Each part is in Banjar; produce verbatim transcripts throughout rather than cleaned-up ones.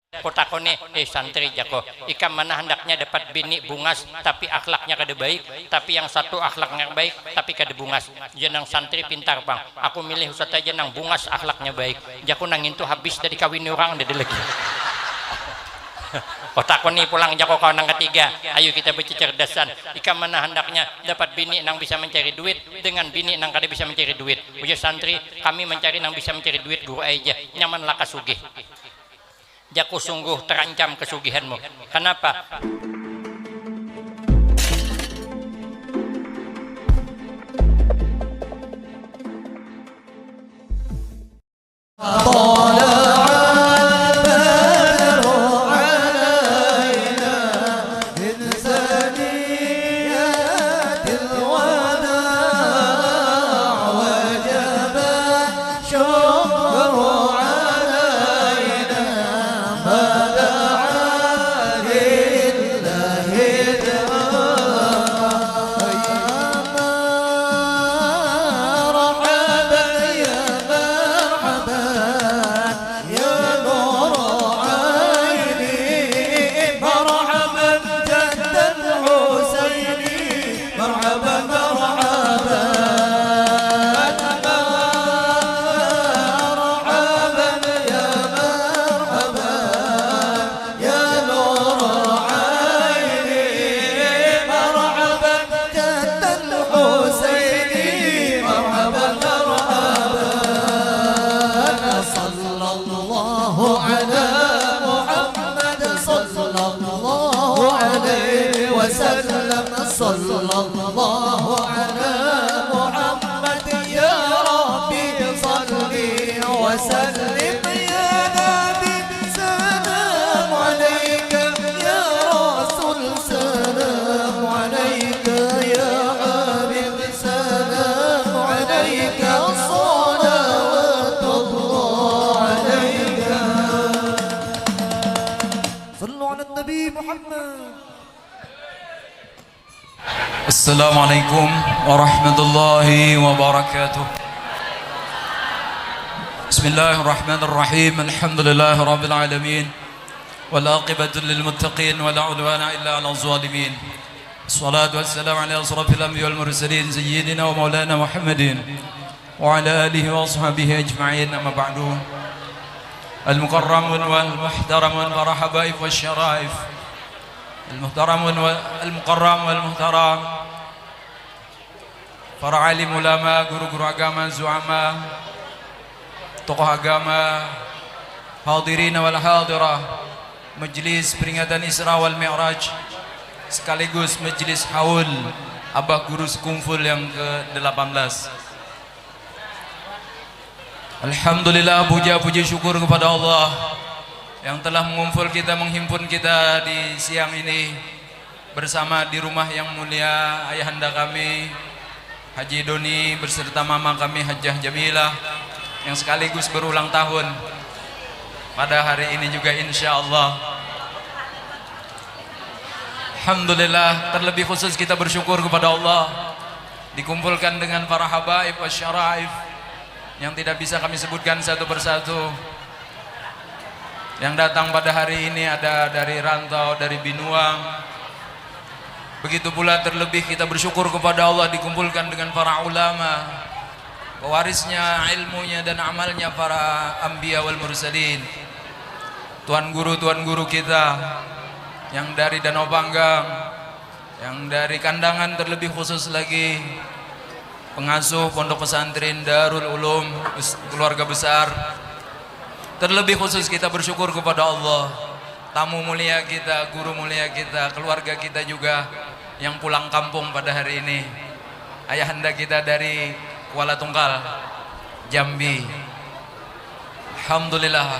Kutakuni, "Hei santri," jaku, "ikam mana handaknya dapat bini bungas tapi akhlaknya kada baik, tapi yang satu akhlaknya baik tapi kada bungas?" Jar nang santri pintar pang, "Aku milih usat aja nang bungas akhlaknya baik," jaku, "nang ngintu habis dah dikawini urang dah lagi." Kutakuni pulang jaku kawan nang katiga, "Ayu kita bacacardasan, ikam mana handaknya dapat bini nang bisa mancari duit dengan bini nang kada bisa mancari duit?" Ujar santri, "Kami mancari nang bisa mancari duit guru ai ja, nyaman lakas sugih." Jaku, "Sungguh terancam kasugihanmu." "Kanapa?" Sallu ala Nabi Muhammad. Assalamualaikum warahmatullahi wabarakatuh. Bismillahirrahmanirrahim. Alhamdulillahirabbil alamin. Wal aqibatu lil muttaqin wala udwana illa alal zalimin. Wassalatu wassalamu ala asrafil anbiya wal mursalin sayyidina wa maulana Muhammadin wa ala alihi wa ashabihi ajma'in, amma ba'du. Al-mukarramun wal muhtaramun, para habaib wa syaraif. Al-muhtaramun wal, al-mukarram wal muhtaram, para alim ulama, guru-guru agama, zu'ama, tokoh agama, hadirin wal hadirah, majlis peringatan Isra wal Mi'raj, sekaligus majlis haul Abah Guru Sekumpul yang kedelapan belas. Alhamdulillah, puja puji syukur kepada Allah yang telah mengumpul kita, menghimpun kita di siang ini bersama di rumah yang mulia ayahanda kami Haji Doni beserta mama kami Hajah Jamilah yang sekaligus berulang tahun pada hari ini juga, insya Allah. Alhamdulillah, terlebih khusus kita bersyukur kepada Allah dikumpulkan dengan para habaib wa syaraif yang tidak bisa kami sebutkan satu persatu. Yang datang pada hari ini ada dari rantau, dari Binuang. Begitu pula terlebih kita bersyukur kepada Allah dikumpulkan dengan para ulama, pewarisnya ilmunya dan amalnya para anbiya wal mursalin, tuan guru-tuan guru kita yang dari Danau Panggang, yang dari Kandangan, terlebih khusus lagi pengasuh Pondok Pesantren Darul Ulum, bes-, keluarga besar. Terlebih khusus kita bersyukur kepada Allah, tamu mulia kita, guru mulia kita, keluarga kita juga yang pulang kampung pada hari ini. Ayahanda kita dari Kuala Tungkal, Jambi. Alhamdulillah,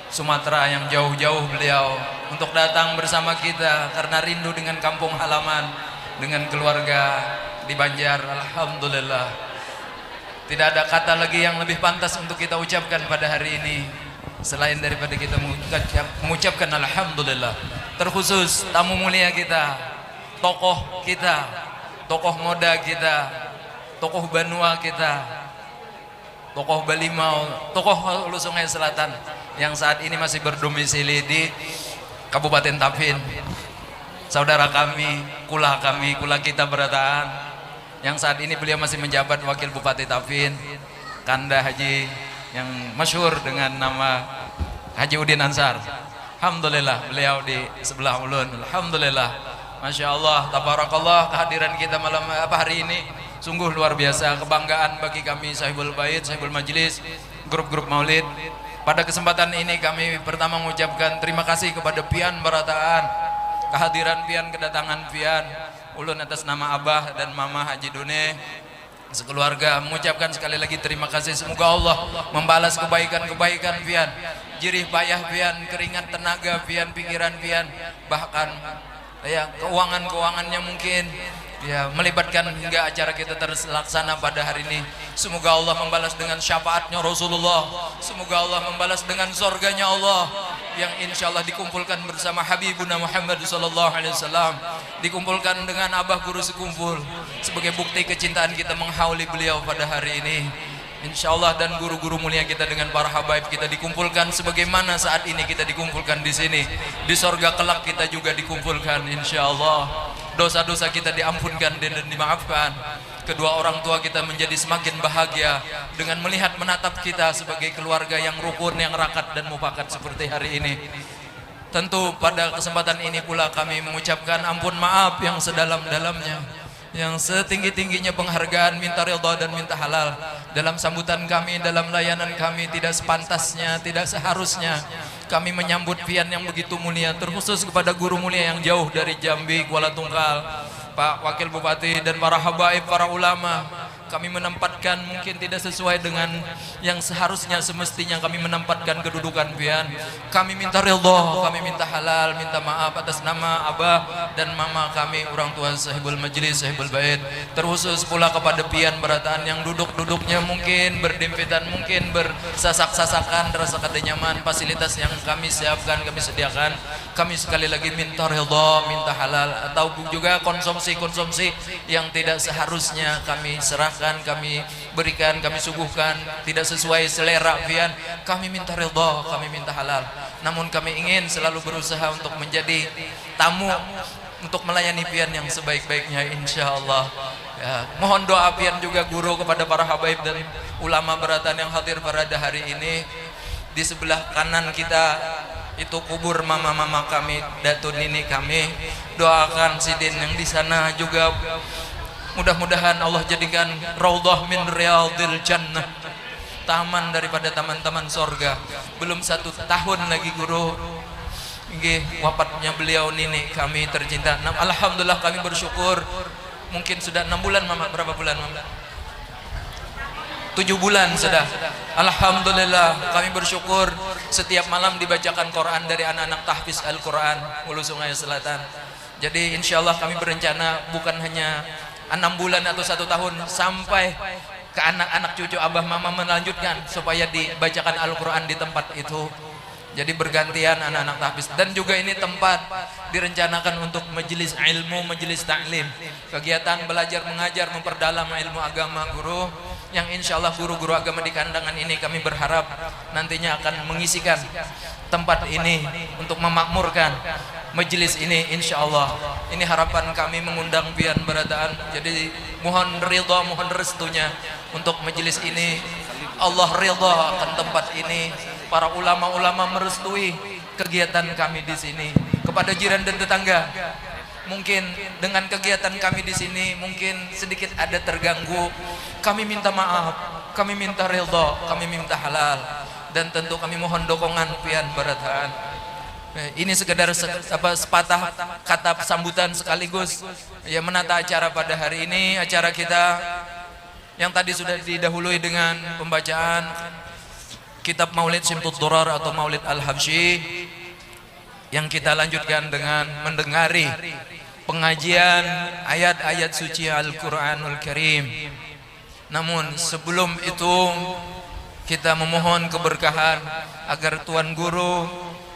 Sumatera yang jauh-jauh beliau untuk datang bersama kita karena rindu dengan kampung halaman, dengan keluarga di Banjar. Alhamdulillah. Tidak ada kata lagi yang lebih pantas untuk kita ucapkan pada hari ini selain daripada kita mengucap-, mengucapkan alhamdulillah. Terkhusus tamu mulia kita, tokoh kita, tokoh moda kita, tokoh banua kita, tokoh Balimau, tokoh Hulu Sungai Selatan, yang saat ini masih berdomisili di Kabupaten Tapin. Saudara kami, kula kami, kula kita berataan, yang saat ini beliau masih menjabat Wakil Bupati Tapin, Kanda Haji yang masyhur dengan nama Haji Udin Ansar. Alhamdulillah, beliau di sebelah ulun. Alhamdulillah. Masya Allah, tabarakallah, kehadiran kita malam apa hari ini sungguh luar biasa, kebanggaan bagi kami sahibul bait, sahibul majlis, grup-grup maulid. Pada kesempatan ini kami pertama mengucapkan terima kasih kepada pian barataan, kehadiran pian, kedatangan pian. Ulun atas nama abah dan mama Haji Dune sekeluarga mengucapkan sekali lagi terima kasih. Semoga Allah membalas kebaikan-kebaikan pian, jirih payah pian, keringat tenaga pian, pikiran pian, bahkan ya keuangan-keuangannya mungkin ya melibatkan hingga acara kita terlaksana pada hari ini. Semoga Allah membalas dengan syafaatnya Rasulullah. Semoga Allah membalas dengan surganya Allah yang insya Allah dikumpulkan bersama Habibuna Muhammad sallallahu alaihi wasallam, dikumpulkan dengan Abah Guru Sekumpul sebagai bukti kecintaan kita menghauli beliau pada hari ini. Insya Allah dan guru-guru mulia kita dengan para habaib kita dikumpulkan sebagaimana saat ini kita dikumpulkan di sini. Di sorga kelak kita juga dikumpulkan insya Allah. Dosa-dosa kita diampunkan dan dimaafkan. Kedua orang tua kita menjadi semakin bahagia dengan melihat menatap kita sebagai keluarga yang rukun, yang rakat dan mupakat seperti hari ini. Tentu pada kesempatan ini pula kami mengucapkan ampun maaf yang sedalam-dalamnya, yang setinggi-tingginya penghargaan, minta ridha dan minta halal dalam sambutan kami, dalam layanan kami. Tidak sepantasnya, tidak seharusnya kami menyambut pian yang begitu mulia, terkhusus kepada guru mulia yang jauh dari Jambi, Kuala Tungkal, Pak Wakil Bupati dan para habaib, para ulama. Kami menempatkan mungkin tidak sesuai dengan yang seharusnya semestinya kami menempatkan kedudukan pian. Kami minta ridha, kami minta halal, minta maaf atas nama abah dan mama kami, orang tua sahibul majlis, sahibul bait. Terkhusus pula kepada pian berataan yang duduk-duduknya mungkin berdempetan, mungkin bersasak-sasakan, rasa kada nyaman. Fasilitas yang kami siapkan, kami sediakan, kami sekali lagi minta ridha, minta halal, atau juga konsumsi-konsumsi yang tidak seharusnya kami serahkan, kami berikan, kami suguhkan, tidak sesuai selera pian, kami minta ridha, kami minta halal. Namun kami ingin selalu berusaha untuk menjadi tamu, untuk melayani pian yang sebaik-baiknya, insya Allah. Ya, mohon doa pian juga guru kepada para habaib dan ulama berataan yang hadir pada hari ini. Di sebelah kanan kita itu kubur mama-mama kami, datu nini kami. Doakan sidin yang di sana juga, mudah-mudahan Allah jadikan raudhah min riyadil jannah, taman daripada taman-taman sorga. Belum satu tahun lagi guru, nggih, wafatnya beliau nini kami tercinta. Nah, alhamdulillah kami bersyukur. Mungkin sudah enam bulan mama, berapa bulan mama? Tujuh bulan sudah. Alhamdulillah, kami bersyukur setiap malam dibacakan Quran dari anak-anak tahfiz Al-Quran Hulu Sungai Selatan. Jadi insya Allah kami berencana bukan hanya enam bulan atau satu tahun, sampai ke anak-anak cucu abah mama melanjutkan supaya dibacakan Al-Quran di tempat itu. Jadi bergantian anak-anak tahfiz. Dan juga ini tempat direncanakan untuk majelis ilmu, majelis taklim, kegiatan belajar mengajar, memperdalam ilmu agama guru, yang insya Allah guru-guru agama di Kandangan ini kami berharap nantinya akan mengisikan tempat ini untuk memakmurkan majelis ini, insya Allah. Ini harapan kami mengundang pian berataan. Jadi mohon ridha, mohon restunya untuk majelis ini. Allah ridha akan tempat ini, para ulama-ulama merestui kegiatan kami di sini. Kepada jiran dan tetangga, mungkin dengan kegiatan kami di sini mungkin sedikit ada terganggu. Kami minta maaf, kami minta ridha, kami minta halal, dan tentu kami mohon dokongan pian barataan. Eh, ini sekedar se- apa, sepatah kata sambutan sekaligus ya menata acara pada hari ini. Acara kita yang tadi sudah didahului dengan pembacaan kitab Maulid Simtud Durar atau Maulid Al-Habsyi, yang kita lanjutkan dengan mendengari pengajian ayat-ayat suci Al-Quranul Karim. Namun sebelum itu, kita memohon keberkahan agar Tuan Guru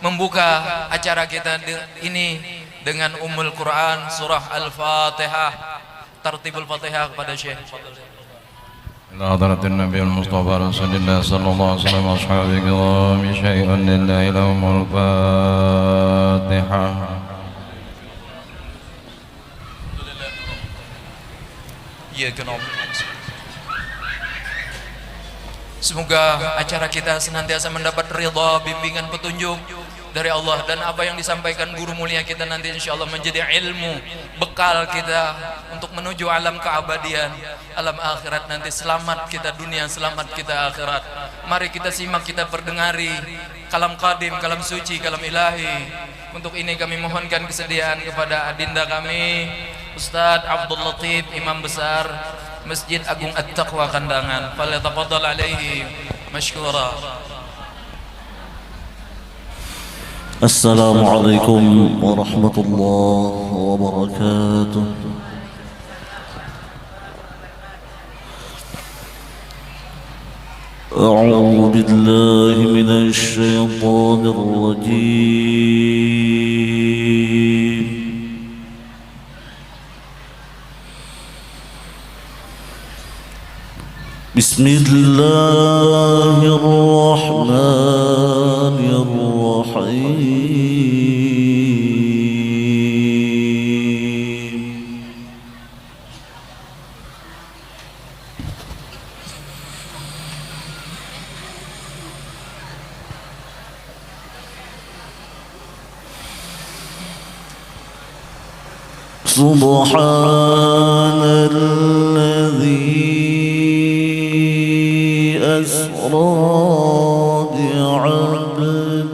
membuka acara kita de- ini dengan Ummul Quran, surah Al-Fatihah. Tartibul Fatihah kepada Syekh. إلى حضرة النبي المصطفى رسول الله صلى الله عليه وسلم وأصحابه الكرام شيئا لله لهم الفاتحة. Semoga acara kita senantiasa mendapat ridha, bimbingan, petunjuk dari Allah, dan apa yang disampaikan guru mulia kita nanti insya Allah menjadi ilmu bekal kita untuk menuju alam keabadian, alam akhirat nanti. Selamat kita dunia, selamat kita akhirat. Mari kita simak, kita perdengari kalam qadim, kalam suci, kalam ilahi. Untuk ini kami mohonkan kesediaan kepada adinda kami, Ustadz Abdul Latif, Imam Besar Masjid Agung At-Taqwa Kandangan. Falyatafaddal alaihi masykura. Assalamualaikum warahmatullahi wabarakatuh. أعوذ بالله من الشيطان الرجيم. بسم الله الرحمن الرحيم. سبحان الذي أسرى بعبده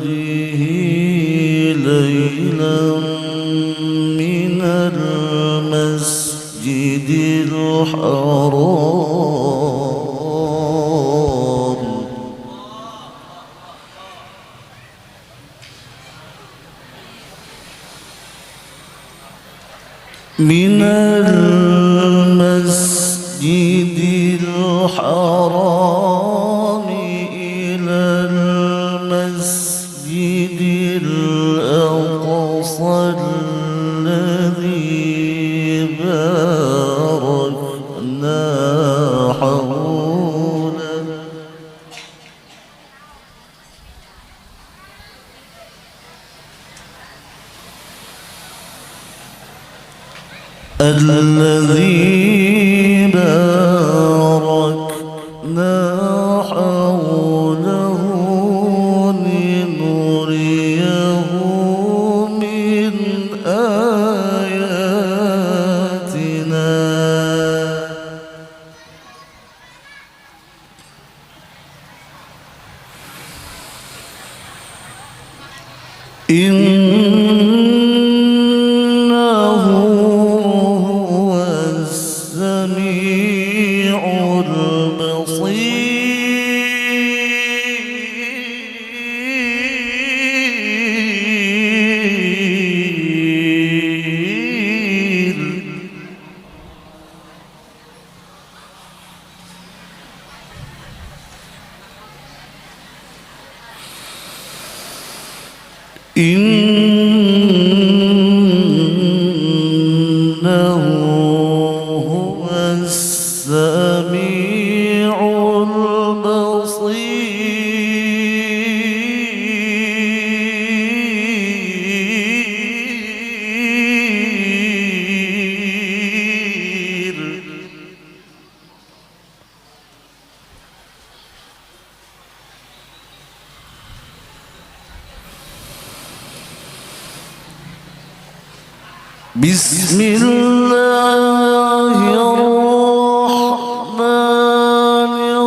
ليلا من المسجد الحرام من المسجد الحرام إلى المسجد الأقصى الذي باركنا حوله. الذي باركنا حوله لنريه من آياتنا. إنه هو السميع البصير. إنه هو السميع البصير. بسم الله الرحمن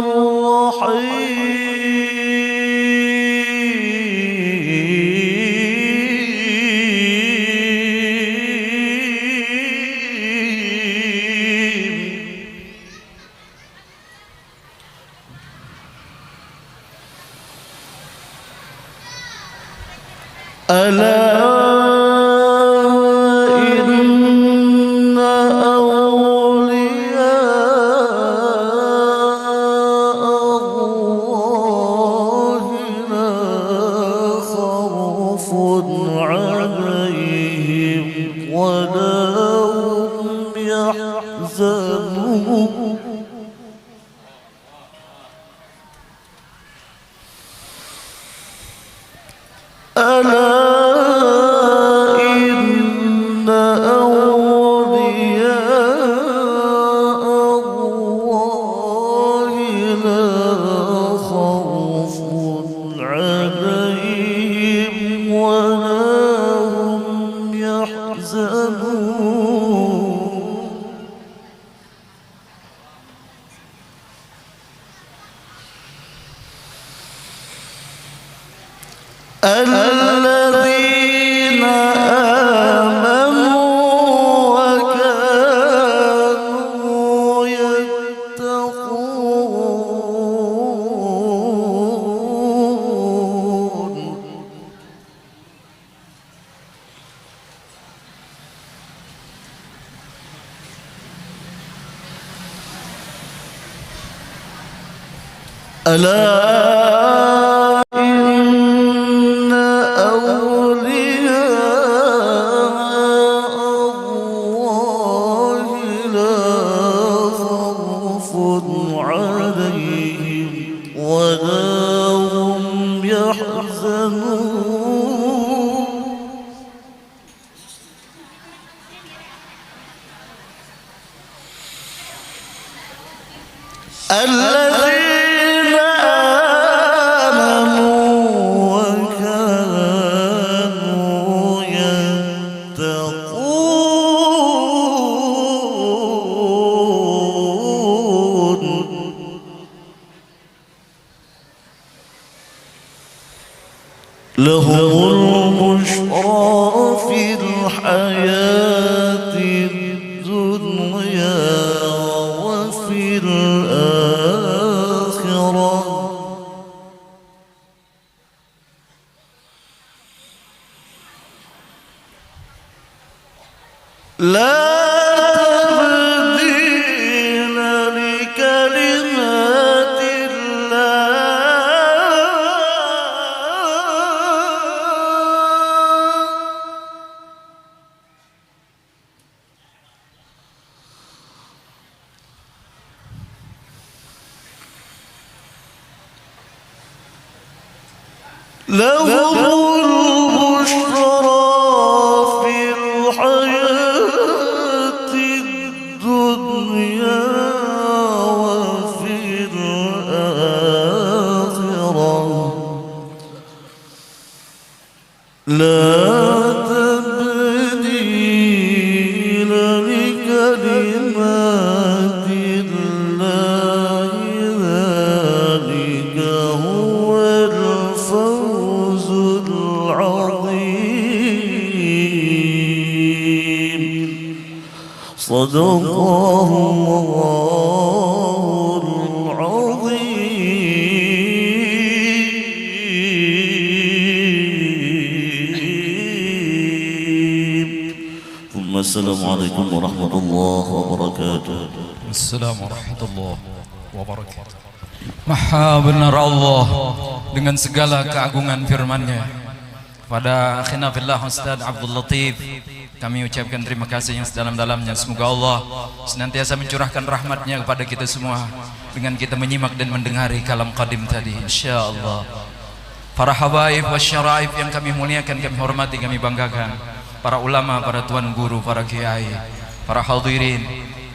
الرحيم. ألا إن أولياء الله لا خوف عليهم ولا هم يحزنون. ولا هم يحزنون. الذين آمنوا وكانوا يتقون. ألا إن أولياء الله لا خوف عليهم ولا هم يحزنون. الذين آمنوا وكانوا يتقون. لهم البشرى في الحياة الدنيا وفي الآخرة. لا تبديل لكلمات الله. لهم البشرى في الحياة الدنيا وفي الآخرة. لا تبديل لكلمات الله، ذلك هو الفوز العظيم. صدق الله العظيم. ثم السلام عليكم ورحمة الله وبركاته. Assalamualaikum warahmatullahi wabarakatuh. Maha benar Allah dengan segala keagungan firman-Nya. Kepada akhina fillah Ustaz Abdul Latif, kami ucapkan terima kasih yang sedalam-dalamnya. Semoga Allah senantiasa mencurahkan rahmat-Nya kepada kita semua dengan kita menyimak dan mendengari kalam qadim tadi, insya Allah. Para habaib wa syaraib yang kami muliakan, kami hormati, kami banggakan, para ulama, para tuan guru, para kiai, para hadirin,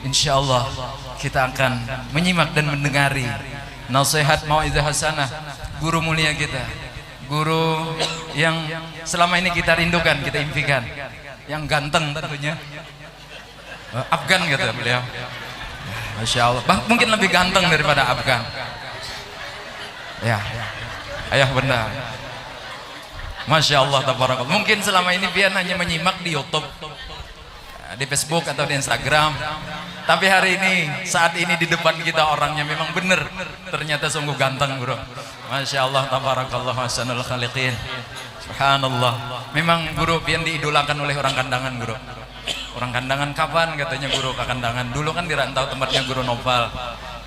insya Allah kita akan menyimak dan mendengari nasihat mauizah hasanah guru mulia kita, guru yang selama ini kita rindukan, kita impikan, yang ganteng tentunya. Eh, Afgan kata beliau. Masya Allah. Bah, mungkin lebih ganteng daripada Afgan. Ya. Ayah benda. Masya Allah, tabarakallah. Mungkin selama ini pian hanya menyimak di YouTube, di Facebook atau di Instagram. Tapi hari ini, saat ini di depan kita orangnya memang benar. Ternyata sungguh ganteng, Guru. Masya Allah, tabarakallah, ahsanul khaliqin. Subhanallah. Memang Guru pian diidolakan oleh orang Kandangan, Guru. Orang Kandangan, kapan katanya Guru ke Kandangan? Dulu kan di rantau tempatnya Guru Noval.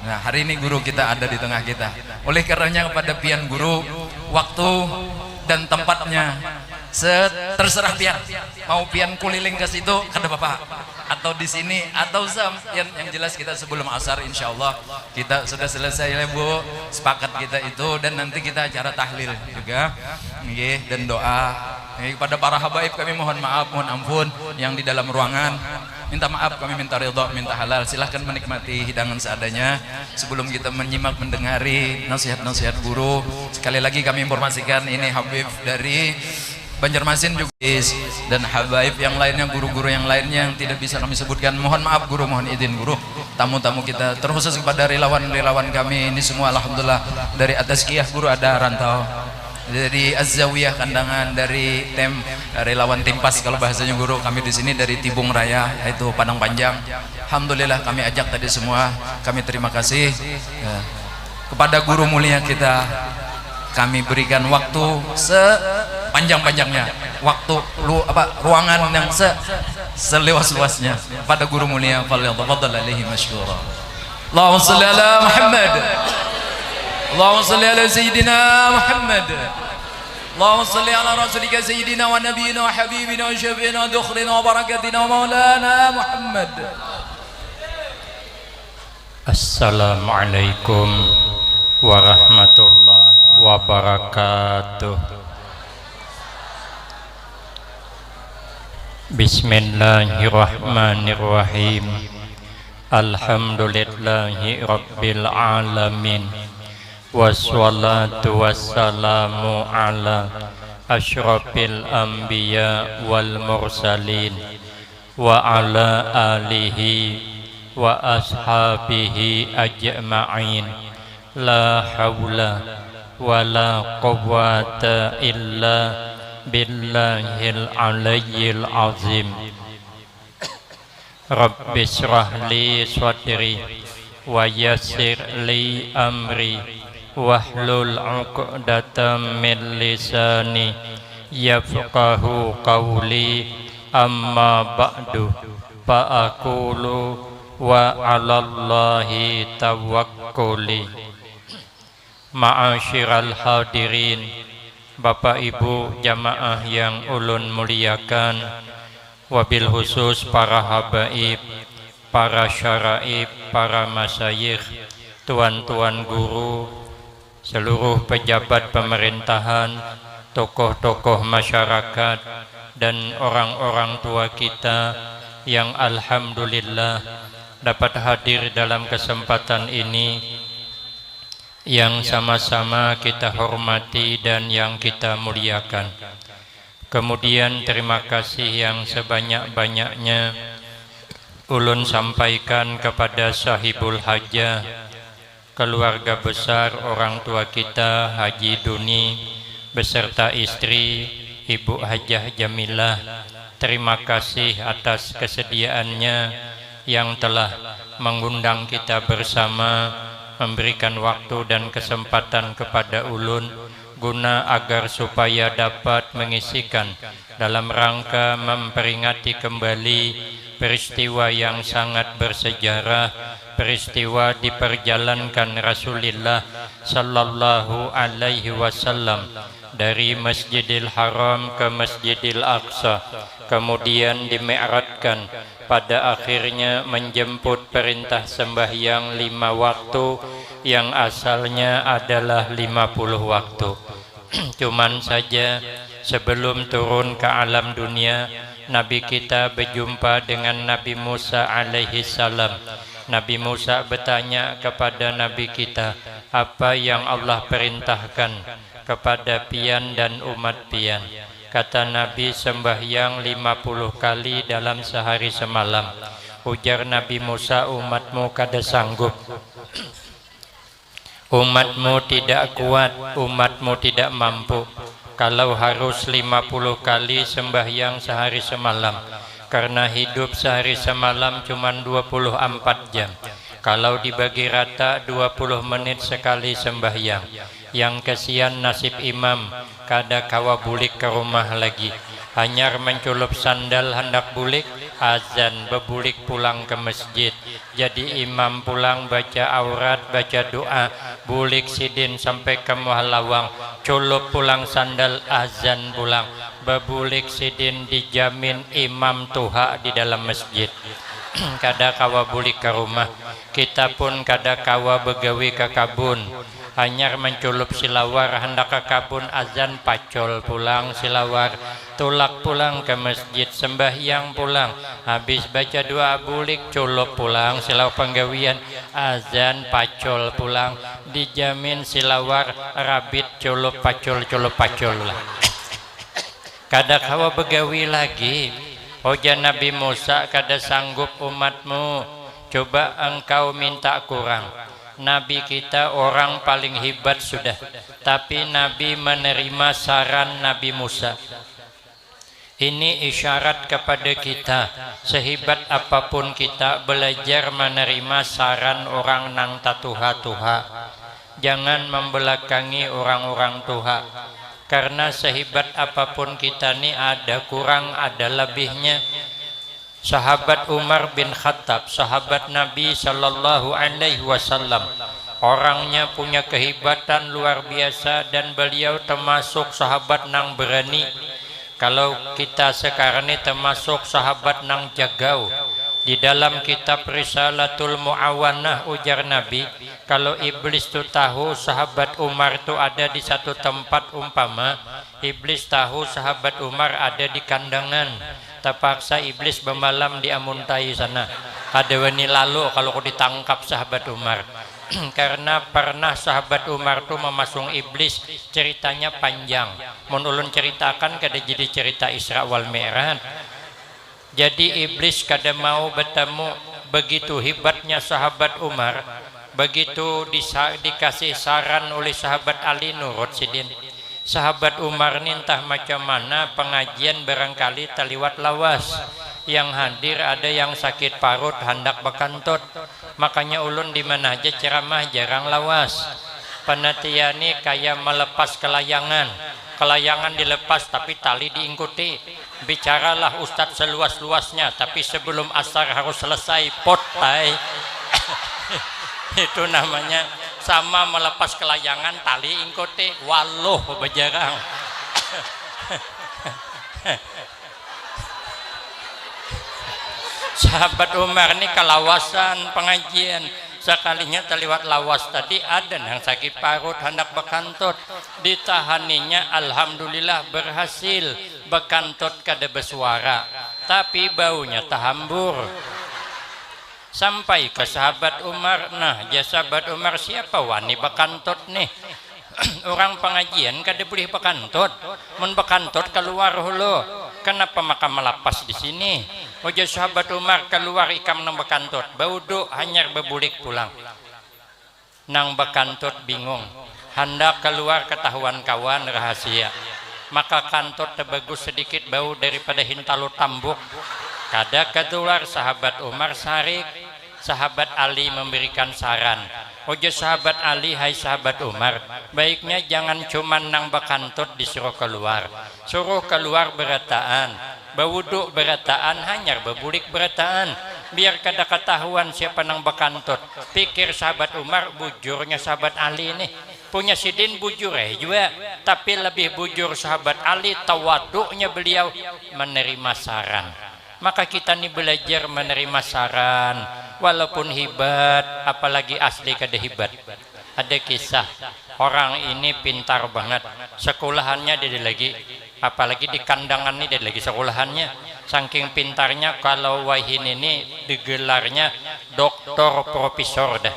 Nah, hari ini Guru kita ada di tengah kita. Oleh karenanya kepada pian Guru, waktu dan tempatnya set-, terserah pian. Mau pian kuliling ke situ, kada apa-apa. Atau di sini, atau sam-, yang, yang jelas kita sebelum asar, insya Allah kita sudah selesai ya, Bu. Sepakat kita itu, dan nanti kita acara tahlil juga. Nggih, dan doa. Nggih, kepada para habaib kami mohon maaf, mohon ampun yang di dalam ruangan. Minta maaf, kami minta ridho, minta halal. Silahkan menikmati hidangan seadanya. Sebelum kita menyimak, mendengari nasihat-nasihat guru, sekali lagi kami informasikan ini Habib dari Banjarmasin juga dan habaib yang lainnya, guru-guru yang lainnya yang tidak bisa kami sebutkan. Mohon maaf guru, mohon izin guru. Tamu-tamu kita, terkhusus kepada relawan-relawan kami ini semua, alhamdulillah, dari Atazkiyah guru ada rantau, dari Azzawiyah Kandangan, dari tim, eh, relawan Timpas kalau bahasanya guru, kami di sini dari Tibung Raya, yaitu Padang Panjang. Alhamdulillah kami ajak tadi semua, kami terima kasih. Ya. Kepada guru mulia kita, kami berikan waktu sepanjang-panjangnya, waktu lu apa ruangan yang se seluas-luasnya pada guru mulia, falyatafadhal alaihi masyhura. Allahumma shalli ala Muhammad. Allahumma shalli ala sayyidina Muhammad. Allahumma shalli ala rasulika sayyidina wa nabiyina wa habibina wa syafi'ina wa dhukhrina wa barakatina wa maulana Muhammad. Assalamualaikum warahmatullahi wabarakatuh. Bismillahirrahmanirrahim. Alhamdulillahi rabbil alamin. Wassalatu wassalamu ala asyrafil anbiya wal mursalin wa ala alihi wa ashabihi ajma'in. La haula wa la quwwata illa billahil aliyyil azim. Rabbi shrah li sadri wa yassir li amri wahlul uqdatam min lisani yafqahu qawli. Amma ba'du, fa aqulu wa 'alallahi tawakkuli. Ma'asyiral hadirin, Bapak Ibu jamaah yang ulun muliakan, wabil khusus para habaib, para syaraib, para masayikh, tuan-tuan guru, seluruh pejabat pemerintahan, tokoh-tokoh masyarakat, dan orang-orang tua kita yang alhamdulillah dapat hadir dalam kesempatan ini, yang sama-sama kita hormati dan yang kita muliakan. Kemudian, terima kasih yang sebanyak-banyaknya ulun sampaikan kepada sahibul hajah, keluarga besar orang tua kita Haji Duni beserta istri Ibu Hajah Jamilah. Terima kasih atas kesediaannya yang telah mengundang kita bersama, memberikan waktu dan kesempatan kepada ulun guna agar supaya dapat mengisikan dalam rangka memperingati kembali peristiwa yang sangat bersejarah, peristiwa diperjalankan Rasulullah sallallahu alaihi wasallam dari Masjidil Haram ke Masjidil Aqsa, kemudian dimi'rajkan, pada akhirnya menjemput perintah sembahyang lima waktu yang asalnya adalah lima puluh waktu. Cuman saja, sebelum turun ke alam dunia, Nabi kita berjumpa dengan Nabi Musa alaihi salam. Nabi Musa bertanya kepada Nabi kita, "Apa yang Allah perintahkan kepada pian dan umat pian?" Kata Nabi, "Sembahyang lima puluh kali dalam sehari semalam." Ujar Nabi Musa, "Umatmu kada sanggup. Umatmu tidak kuat, umatmu tidak mampu. Kalau harus lima puluh kali sembahyang sehari semalam, karena hidup sehari semalam cuma dua puluh empat jam. Kalau dibagi rata, dua puluh menit sekali sembahyang. Yang kesian nasib imam, kada kawa bulik ke rumah lagi. Hanyar menculup sandal handak bulik, azan, bebulik pulang ke masjid. Jadi imam pulang baca aurat, baca doa, bulik sidin sampai ke muha lawang, culup pulang sandal, azan pulang, bebulik sidin dijamin imam tuha di dalam masjid." Kada kawa bulik ke rumah. Kita pun kada kawa begawi ke kabun. Hanyar menculup silawar handak ke kabun, azan, pacul pulang silawar, tulak pulang ke masjid, sembahyang pulang, habis baca doa bulik, culup pulang silawar panggawian, azan, pacul pulang, dijamin silawar, rabit, culup, pacul, culup, pacul lah. Kada kawa begawi lagi, ujar Nabi Musa, kada sanggup umatmu, coba engkau minta kurang. Nabi kita orang paling hibat sudah, tapi Nabi menerima saran Nabi Musa. Ini isyarat kepada kita, sehibat apapun kita belajar menerima saran orang nang tatuha-tuha. Jangan membelakangi orang-orang tuha. Karena sehibat apapun kita ni ada kurang ada lebihnya. Sahabat Umar bin Khattab, sahabat Nabi sallallahu alaihi wasallam, orangnya punya kehibatan luar biasa dan beliau termasuk sahabat nang berani. Kalau kita sekarang ni termasuk sahabat nang jagau. Di dalam kitab Risalatul Muawanah ujar Nabi, kalau iblis tu tahu sahabat Umar tu ada di satu tempat umpama, iblis tahu sahabat Umar ada di kandangan. Tapaksa iblis bamalam di amuntai sana. Kada wani lalu kalau ku ditangkap sahabat Umar. Karena pernah sahabat Umar tu memasung iblis, ceritanya panjang. Mun ulun ceritakan kada jadi cerita Isra wal Mi'raj. Jadi iblis kada mau bertemu, begitu hibatnya sahabat Umar, begitu disa- dikasih saran oleh sahabat Ali nurut sidin. Sahabat Umar ni entah macam mana pengajian barangkali taliwat lawas. Yang hadir ada yang sakit parut handak bakantut. Makanya ulun di mana haja ceramah jarang lawas. Panitia ni kaya melepas kelayangan. Kelayangan dilepas tapi tali diingkuti. Bicaralah ustad seluas-luasnya, tapi sebelum asar harus selesai. Potai. Itu namanya sama melepas kelayangan, tali ingkuti. Waluh, bajarang. Sahabat Umar ni kalawasan pengajian. Sakalinya taliwat lawas tadi ada nang sakit parut handak bakantut. Ditahaninya alhamdulillah berhasil. Bakantut kada basuara, tapi baunya tahambur. Sampai ka sahabat Umar, nah, jar sahabat Umar, siapa wani bakantut nih? Urang pangajian kada bulih bakantut. Mun bakantut kaluar hulu. Kanapa maka malapas di sini? Ujar sahabat Umar, kaluar ikam nang bakantut. Baudu hanyar babulik pulang. Nang bakantut bingung. Handak kaluar katahuan kawan rahasia. Maka kantut tabagus sedikit bau daripada hintalu tambuk. Kada kaluar sahabat Umar sarik. Sahabat Ali memberikan saran. Ujar sahabat Ali, hai sahabat Umar, baiknya jangan cuman nang bakantut disuruh kaluar. Suruh kaluar barataan. Bawudu barataan, hanyar babulik barataan. Biar kada katahuan siapa nang bakantut. Pikir sahabat Umar, bujurnya sahabat Ali nih. Punya sidin bujur eh jua, tapi lebih bujur sahabat Ali, tawaduknya beliau menerima saran. Maka kita ni belajar menerima saran, walaupun hibat, apalagi asli kada hibat. Ada kisah, orang ini pintar banget, sekulahannya ada lagi, apalagi di kandangan ni ada lagi sekulahannya. Saking pintarnya kalau wahini ni digelarnya doktor profesor dah.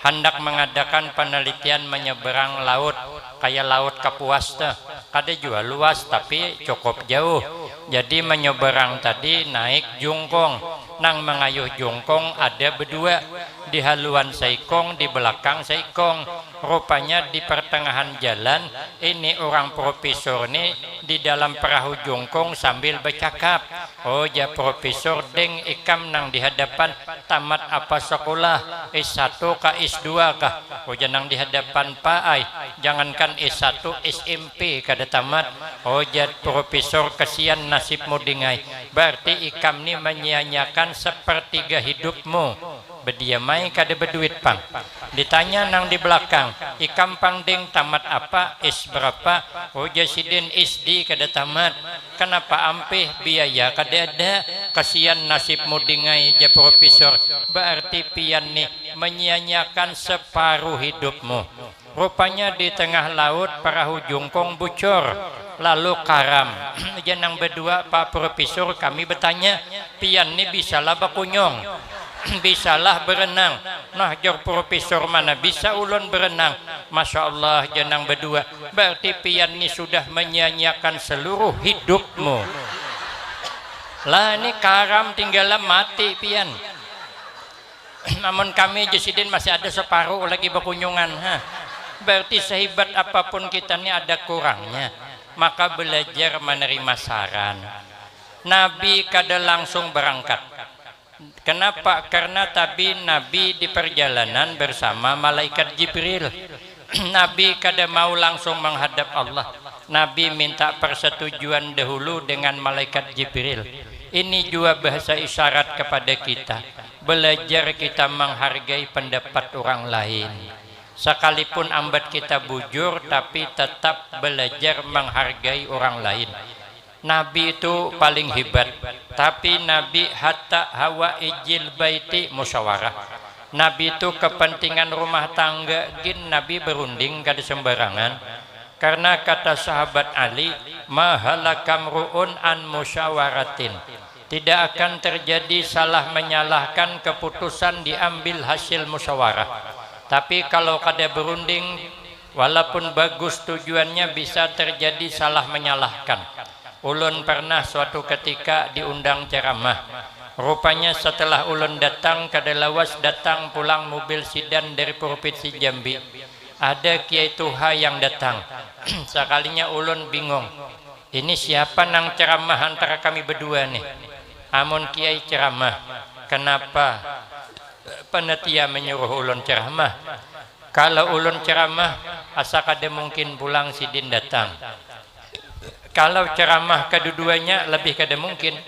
Handak mengadakan penelitian menyeberang laut, kaya laut Kapuas tuh. Kada jua luas tapi cukup jauh. Jadi menyeberang tadi naik jungkung. Nang mengayuh jungkung ada bedua. Di haluan saikung, di belakang saikung. Rupanya di pertengahan jalan, ini urang profesor ni di dalam perahu jungkung sambil bacakap. Oh, jar profesor, deng ikam nang di hadapan tamat apa sakulah, S satu kah, S dua kah? Ujar nang di hadapan, pa ai, jangankan S satu, S M P kada tamat. Oh, jar profesor, kasian nasibmu ding ai. Berarti ikam ni menyia-nyiakan sepertiga hidupmu. Bediam ai kada beduit pang. Ditanya nang di belakang, ikam pang ding tamat apa, S berapa? Ujar sidin, S D kada tamat. Kanapa ampih, biaya kada ada. Kasian nasibmu ding ai, jar profesor. Berarti pian ni menyia-nyiakan separuh hidupmu. Rupanya di tengah laut perahu jungkung bucur, lalu karam. Jar nang bedua, pa profesor, kami betanya, pian ni bisalah bakunyung? Bisalah berenang. Nah, jor profesor mana bisa ulun berenang. Masya Allah, janang berdua. Berarti pian ni sudah menyia-nyiakan seluruh hidupmu. Lah, ini karam tinggal mati pian. Namun kami Jusidin masih ada separuh lagi berkunjungan. Ha. Berarti sehebat apapun kita ni ada kurangnya. Maka belajar menerima saran. Nabi kada langsung berangkat. Kenapa? Karena tabi Nabi di perjalanan bersama malaikat Jibril. Nabi kada mau langsung menghadap Allah. Nabi minta persetujuan dahulu dengan malaikat Jibril. Ini jua bahasa isyarat kepada kita. Belajar kita menghargai pendapat orang lain. Sekalipun ambat kita bujur, tapi tetap belajar menghargai orang lain. Nabi itu paling hebat, tapi Nabi hatta hawa ijil baiti musyawarah. Nabi itu kepentingan rumah tangga gin Nabi berunding kada sembarangan. Karena kata sahabat Ali, "Mahalakamru'un an musyawaratin." Tidak akan terjadi salah menyalahkan keputusan diambil hasil musyawarah. Tapi kalau kada berunding, walaupun bagus tujuannya, bisa terjadi salah menyalahkan. Ulun pernah suatu ketika diundang ceramah. Rupanya setelah ulun datang, kada lawas datang pulang mobil sidan dari Provinsi Jambi. Ada kiai tuha yang datang. Sakalinya ulun bingung. Ini siapa nang ceramah antara kami berdua nih? Amun kiai ceramah, kenapa panitia menyuruh ulun ceramah? Kalau ulun ceramah, asa kada mungkin pulang sidin datang. Kalau ceramah keduduanya, lebih kada mungkin.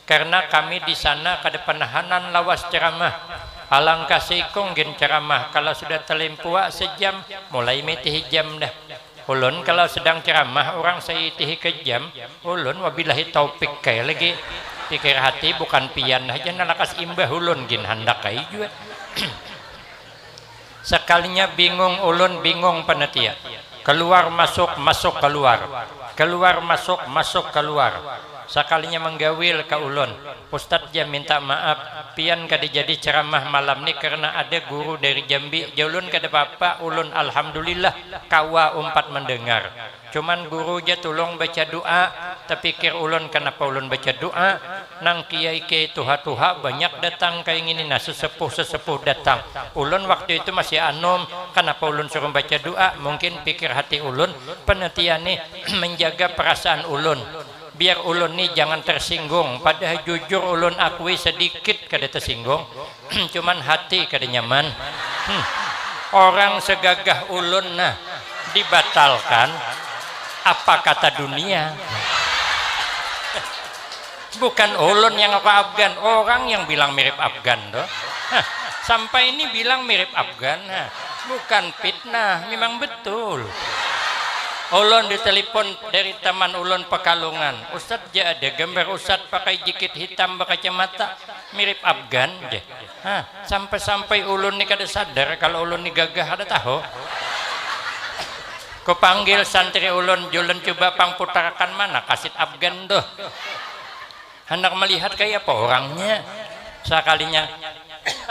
Karena kami di sana kada panahanan lawas ceramah. Alangkah seikung gin ceramah, kalau sudah talimpua sejam, mulai mitihi jam dah. Ulun kalau sedang ceramah, orang saitihi ke jam, ulun wabillahi taufik kai lagi. Pikir hati, bukan pian haja nalakas imbah, ulun gin handak kai jua. Sekalinya bingung ulun, bingung panitia. Keluar masuk, masuk keluar. Keluar masuk, masuk keluar. Sakalinya menggawil ka ulun. Ustad ja minta maaf, pian kada jadi ceramah malam ni karena ada guru dari Jambi. Jar ulun, kada papa, ulun alhamdulillah kawa umpat mendengar. Cuman guru ja tulung baca doa, tapikir ulun, kanapa ulun baca doa? Nang kiai-kiai tuha-tuha banyak datang kaya ngini, nah sesepuh-sesepuh datang. Ulun waktu itu masih anum, kanapa ulun suruh baca doa? Mungkin pikir hati ulun, panitia ni menjaga perasaan ulun. Biar ulun ni jangan tersinggung, padahal jujur ulun akui sedikit kada tersinggung. Cuman hati kada nyaman. Hmm. Orang segagah ulun nah dibatalkan, apa kata dunia? Bukan ulun yang aku Afgan, orang yang bilang mirip Afgan tuh. Hah, sampai ini bilang mirip Afgan. Hah, bukan fitnah, memang betul. Ulun ditelepon dari teman ulun Pekalongan. Ustad ja ada gambar ustad pakai jikit hitam berkacamata, mirip Afgan je. Hah, sampai-sampai ulun ni kada sadar kalau ulun ni gagah, kada tahu. Kupanggil santri ulun, jar ulun, coba pang putarakan mana kasit Afgan tuh. Handak melihat kaya apa orangnya. Sakalinya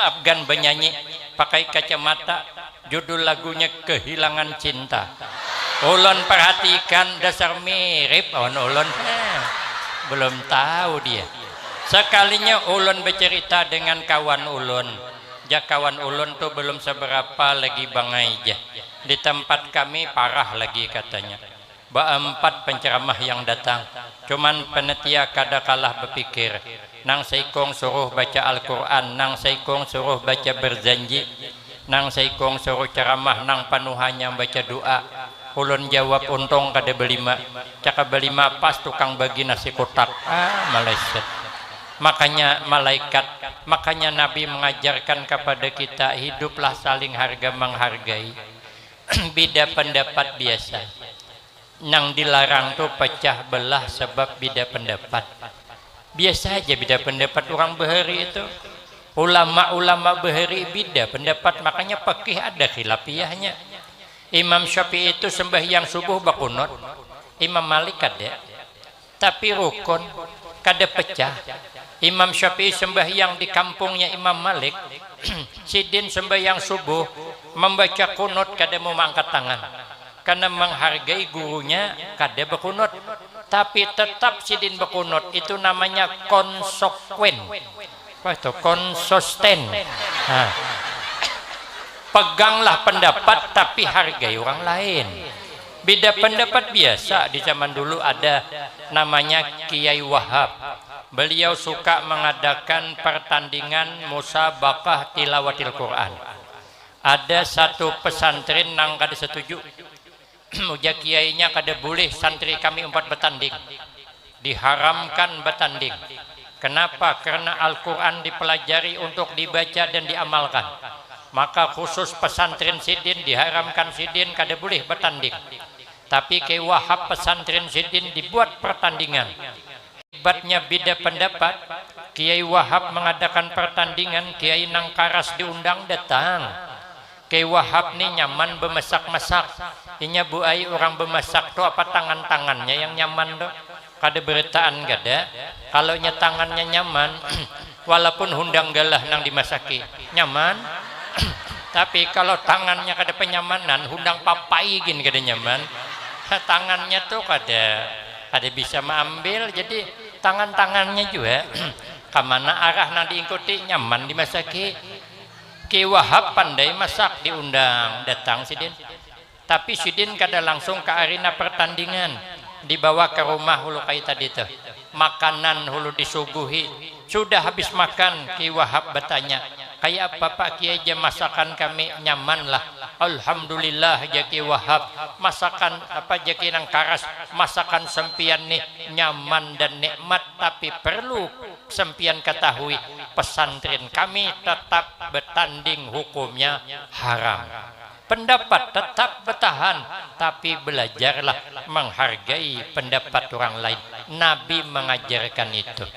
Afgan benyanyi pakai kacamata, judul lagunya Kehilangan Cinta. Ulun perhatikan, dasar mirip awan ulun. Heh, belum tahu dia. Sekalinya ulun bercerita dengan kawan ulun. Jar kawan ulun tuh belum seberapa lagi, bangai ja. Di tempat kami parah lagi katanya. Baempat penceramah yang datang. Cuman panitia kada kalah bepikir. Nang seikung suruh baca Al-Quran, nang seikung suruh baca berjanji, nang seikung suruh ceramah, nang panuhanya baca doa. Ulun jawab, untung kada belima. Caka belima pas tukang bagi nasi kutak. Ah, maleset. Makanya malaikat, makanya Nabi mengajarkan kepada kita, hiduplah saling harga menghargai. Beda pendapat biasa. Nang dilarang tu pecah belah sebab beda pendapat. Biasa aja beda pendapat orang bahari itu. Ulama-ulama bahari beda pendapat, makanya pakih ada khilafiyahnya. Imam Syafi'i itu sembahyang subuh bakunut, Imam Malik kada. Tapi rukun, kada pecah. Imam Syafi'i sembahyang di kampungnya Imam Malik, sidin sembahyang subuh, membaca kunut kada mau mengangkat tangan. Karena menghargai gurunya kada berkunut. Tapi tetap sidin berkunut, itu namanya konsekuen. Apa itu? Konsosten. Nah. Peganglah pendapat tapi hargai orang lain. Beda pendapat biasa, di zaman dulu ada namanya Kiai Wahab. Beliau suka mengadakan pertandingan musabakah tilawatil Quran. Ada satu pesantren nang kada setuju. Ujar kiainya, kada boleh santri kami umpat bertanding. Diharamkan bertanding. Kenapa? Karena Al-Quran dipelajari untuk dibaca dan diamalkan. Maka khusus pesantren sidin diharamkan, sidin kada boleh bertanding. Tapi Kiai Wahab pesantren sidin dibuat pertandingan. Hebatnya beda pendapat, Kiai Wahab mengadakan pertandingan, kiai nang karas diundang datang. Kiai Wahab ni nyaman bemasak-masak. Inya, Bu ai, orang bemasak tu apa tangan-tangannya yang nyaman tu? Kada berataan kada. Kalau nya tangannya nyaman, walaupun hundang galah nang dimasaki, nyaman. Tapi kalau tangannya kada penyamanan, hundang papai gin kada nyaman. Tangannya tu kada, kada bisa maambil, jadi tangan-tangannya jua kamana arah nang diingkuti nyaman dimasaki. Ki Wahab pandai masak, diundang datang sidin. Tapi sidin kada langsung ka arena pertandingan, dibawa ka rumah hulu kai tadi tuh. Makanan hulu disuguhi. Sudah habis makan, Ki Wahab batanya, "Kaya apa, Pak Kiai, ja masakan kami?" "Nyaman lah." "Alhamdulillah," ja Ki Wahab, "masakan apa ja Ki nang karas, masakan sampiyan nih nyaman dan nikmat, tapi perlu sampiyan katahui, pesantren kami tetap bertanding hukumnya haram." Pendapat tetap bertahan, tapi belajarlah menghargai pendapat orang lain. Nabi mengajarkan itu.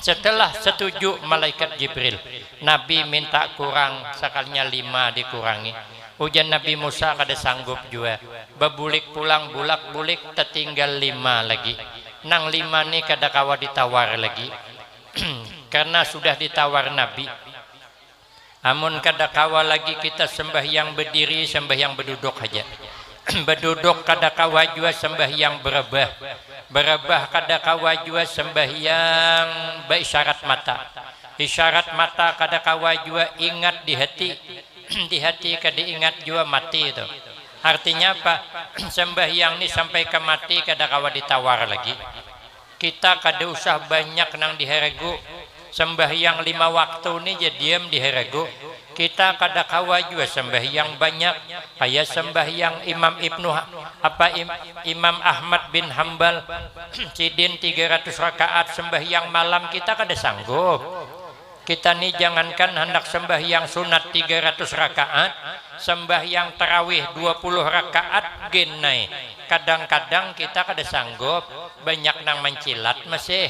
Setelah setuju malaikat Jibril, Nabi minta kurang, sakalinya lima dikurangi. Ujar Nabi Musa kada sanggup jua. Babulik pulang, bulak-bulik, tatinggal lima lagi. Nang lima ni kada kawa ditawar lagi. Karena sudah ditawar Nabi. Amun kada kawa lagi kita sembahyang bediri, sembahyang beduduk haja. Beduduk kada kawa jua sembahyang berebah. Berebah kada kawa jua sembahyang beisyarat mata. Isyarat mata kada kawa jua ingat di hati. Di hati kada ingat jua mati tu. Artinya apa? Sembahyang ni sampai ka mati kada kawa ditawar lagi. Kita kada usah banyak nang diharagu. Sembahyang lima waktu ni ja diam diharagu. Kita kada kawa jua sembahyang banyak. Kaya sembahyang Imam Ibnu Ha-, apa Im-, Imam Ahmad bin Hambal, sidin tiga ratus rakaat sembahyang malam, kita kada sanggup. Kita ni jangankan handak sembahyang sunat tiga ratus rakaat, sembahyang tarawih dua puluh rakaat gin ai. Kadang-kadang kita kada sanggup, banyak nang mancilat masih.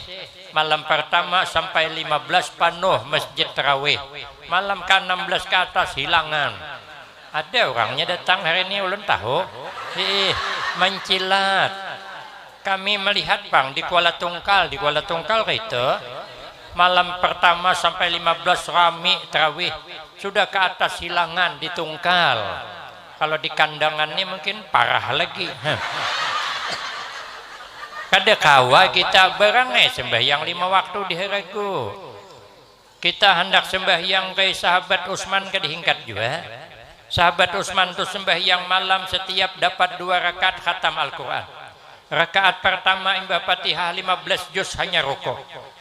Malam pertama sampai lima belas panuh masjid tarawih. Malam ka enam belas ka atas hilangan. Ada urangnya datang hari ni, ulun tahu. Hiih, mancilat. Kami melihat pang di Kuala Tungkal, di Kuala Tungkal kaitu. Malam pertama sampai lima belas rami tarawih. Sudah ka atas hilangan di Tungkal. Kalau di Kandangan ni mungkin parah lagi. Kada kawa kita, barang ai sembahyang lima waktu diharagu. Kita handak sembahyang kai sahabat Utsman kada hingkat jua. Sahabat Utsman tu sembahyang malam setiap dapat dua rakaat khatam Al-Quran. Rakaat pertama imbah Fatihah lima belas juz hanya ruku.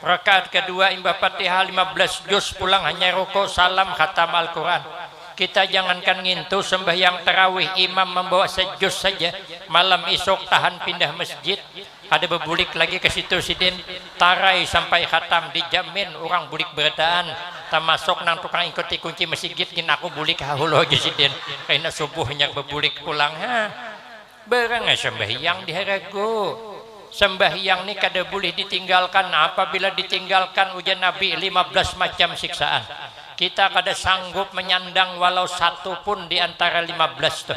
Rakaat kedua imbah Fatihah lima belas juz pulang hanya ruku, salam khatam Al-Quran. Kita jangankan ngintu sembahyang tarawih imam membawa sejuz saja, malam isuk tahan pindah masjid. Kada bebulik lagi ke situ sidin. Tarai sampai khatam, dijamin urang bulik berataan. Tamasuk nang tukang ingkuti kunci masigit gin, aku bulik hahulu lagi sidin. Kaina subuh hanyar bebulik pulang. Ha. Barang ai sembahyang diharagu. Sembahyang ni kada bulih ditinggalkan. Apabila ditinggalkan, ujar Nabi, lima belas macam siksaan. Kita kada sanggup menyandang walau satu pun di antara lima belas tuh.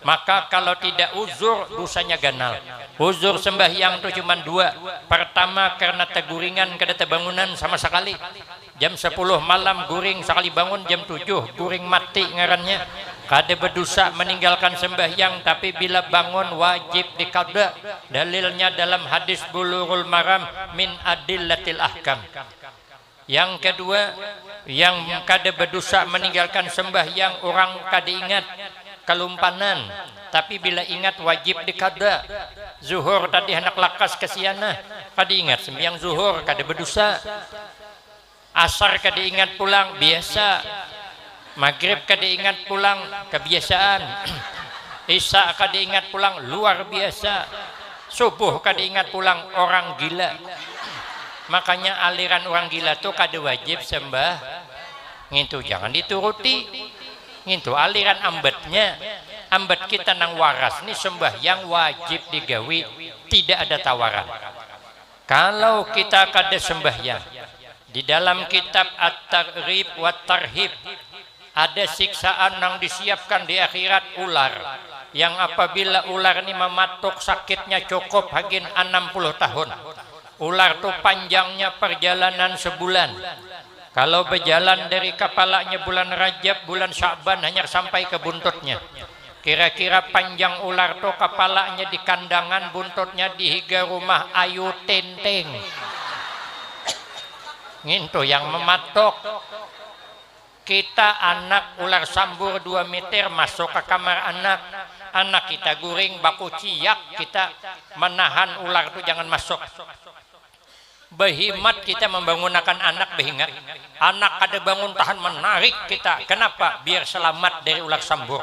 Maka kalau tidak uzur, dosanya ganal. Uzur sembahyang tuh cuma dua. Pertama, karena teguringan kada tebangunan sama sekali. Jam sepuluh malam guring, sekali bangun jam tujuh, guring mati ngarannya. Kada berdosa meninggalkan sembahyang, tapi bila bangun wajib dikada. Dalilnya dalam hadis Bulughul Maram min adillatil ahkam. Yang kedua, yang kada berdosa meninggalkan sembahyang orang kada ingat, kalumpanan, tapi bila ingat wajib dikada. Zuhur tadi hendak lakas kesianah, kada ingat sembahyang zuhur, kada berdosa. Asar kada ingat pulang, biasa. Maghrib kada ingat pulang, kebiasaan. Isya kada ingat pulang, luar biasa. Subuh kada ingat pulang, orang gila. Makanya aliran orang gila tu kada wajib sembah. Ngintu jangan dituruti. Ngintu aliran ambatnya. Ambat kita nang waras ni sembahyang wajib digawi, tidak ada tawaran. Kalau kita kada sembahyang, di dalam kitab At-Targhib wa Tarhib ada siksaan nang disiapkan di akhirat, ular yang apabila ular ni mamatuk sakitnya cukup hagin anam puluh tahun. Ular tu panjangnya perjalanan sebulan. Kalau bejalan dari kapalanya bulan Rajab, bulan Sya'ban hanyar sampai ke buntutnya. Kira-kira panjang ular tu kapalanya di kandangan, buntutnya di higa rumah Ayu Ting Ting. Ngintu yang mematok. Kita anak ular sambur dua meter masuk ke kamar anak. Anak kita guring bakuciak, kita menahan ular tu jangan masuk. Behimat kita membangunakan anak, behingat. Anak kada bangun tahan menarik kita. Kenapa? Biar selamat dari ular sambur.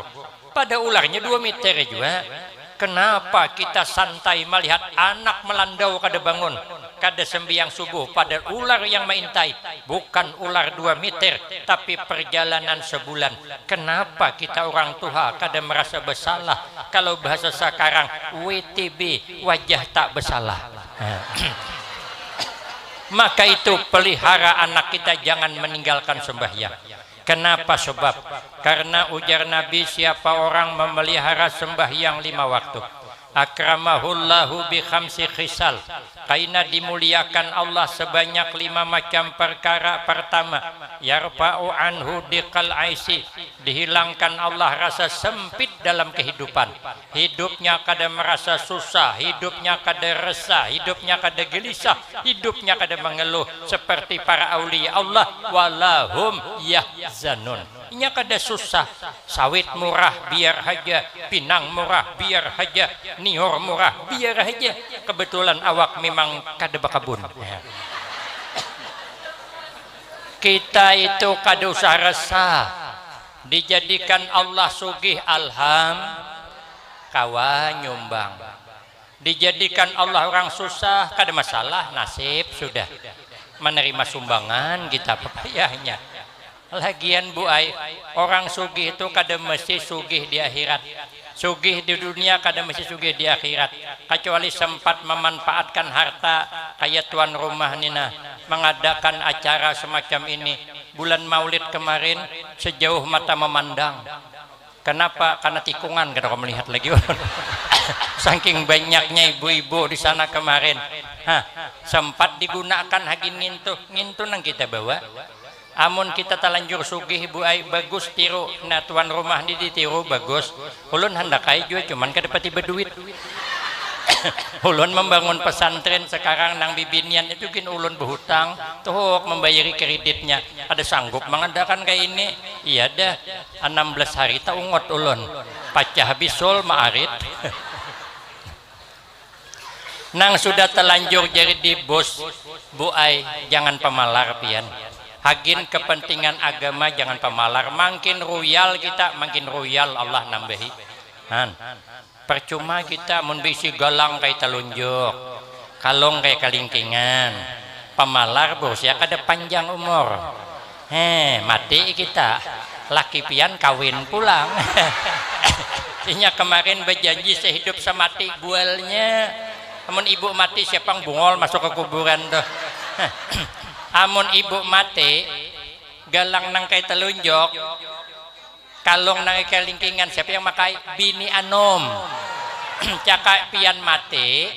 Pada ularnya dua meter jua. Kenapa kita santai melihat anak melandau kada bangun, kada sembahyang subuh, pada ular yang maintai, bukan ular dua meter, tapi perjalanan sebulan. Kenapa kita orang tuha kada merasa bersalah? Kalau bahasa sekarang, W T B, wajah tak bersalah. Maka itu pelihara anak kita jangan meninggalkan sembahyang. Kenapa sebab? Karena ujar Nabi, siapa orang memelihara sembahyang lima waktu, akramahullahu bi khamsi khisal, kaina dimuliakan Allah sebanyak lima macam perkara. Pertama, yarfa'u anhu diqal aisi, dihilangkan Allah rasa sempit dalam kehidupan. Hidupnya kada merasa susah, hidupnya kada resah, hidupnya kada gelisah, hidupnya kada mengeluh seperti para aulia Allah. Walahum yahzanun. Inya kada susah, sawit murah biar haja, pinang murah biar haja, niur murah biar haja. Kebetulan awak memang kada bakabun. Kita itu kada usah resah. Dijadikan Allah sugih, alham, kawa nyumbang. Dijadikan Allah orang susah, kada masalah, nasib sudah. Menerima sumbangan kita papayahnya. Lagian, Bu ai, orang sugih itu kada mesti sugih di akhirat. Sugih di dunia kada mesti sugih di akhirat. Kecuali sempat memanfaatkan harta kaya tuan rumah ni nah, mengadakan acara semacam ini. Bulan Maulid kemarin, sejauh mata memandang. Kenapa? Karena tikungan, kada kawa melihat lagi. Saking banyaknya ibu-ibu di sana kemarin. Hah, sempat digunakan hagin ngintu, ngintu nang kita bawa. Amun kita talanjur sugih, Bu ai, bagus tiru. Nah, tuan rumah ni ditiru, bagus. Ulun handak ai jua, cuman kada pati baduit. Ulun membangun pesantren sekarang, nang bibinian itu gin ulun behutang, tuhuk membayari kreditnya. Kada sanggup mengadakan kaya ini. Iya dah, anam belas hari taungut ulun. Pacah bisul maarit. Nang sudah telanjur jadi di bos, Bu ai, jangan pamalar pian. Hagin kepentingan agama jangan pamalar. Makin royal kita, makin royal Allah nambahi. Han. Percuma kita mun bisi galang kaya telunjuk, kalung kaya kalingkingan, pamalar bos ya kada panjang umur. He, mati kita. Laki pian kawin pulang. Inya kemarin berjanji sehidup semati bualnya. Amun ibu mati, siapa yang bungol masuk ke kuburan tuh? Amun ibu mati, Galang nang kaya telunjuk, kalung nang kaya lingkingan, siapa yang makai? Bini anum. Caka pian mati,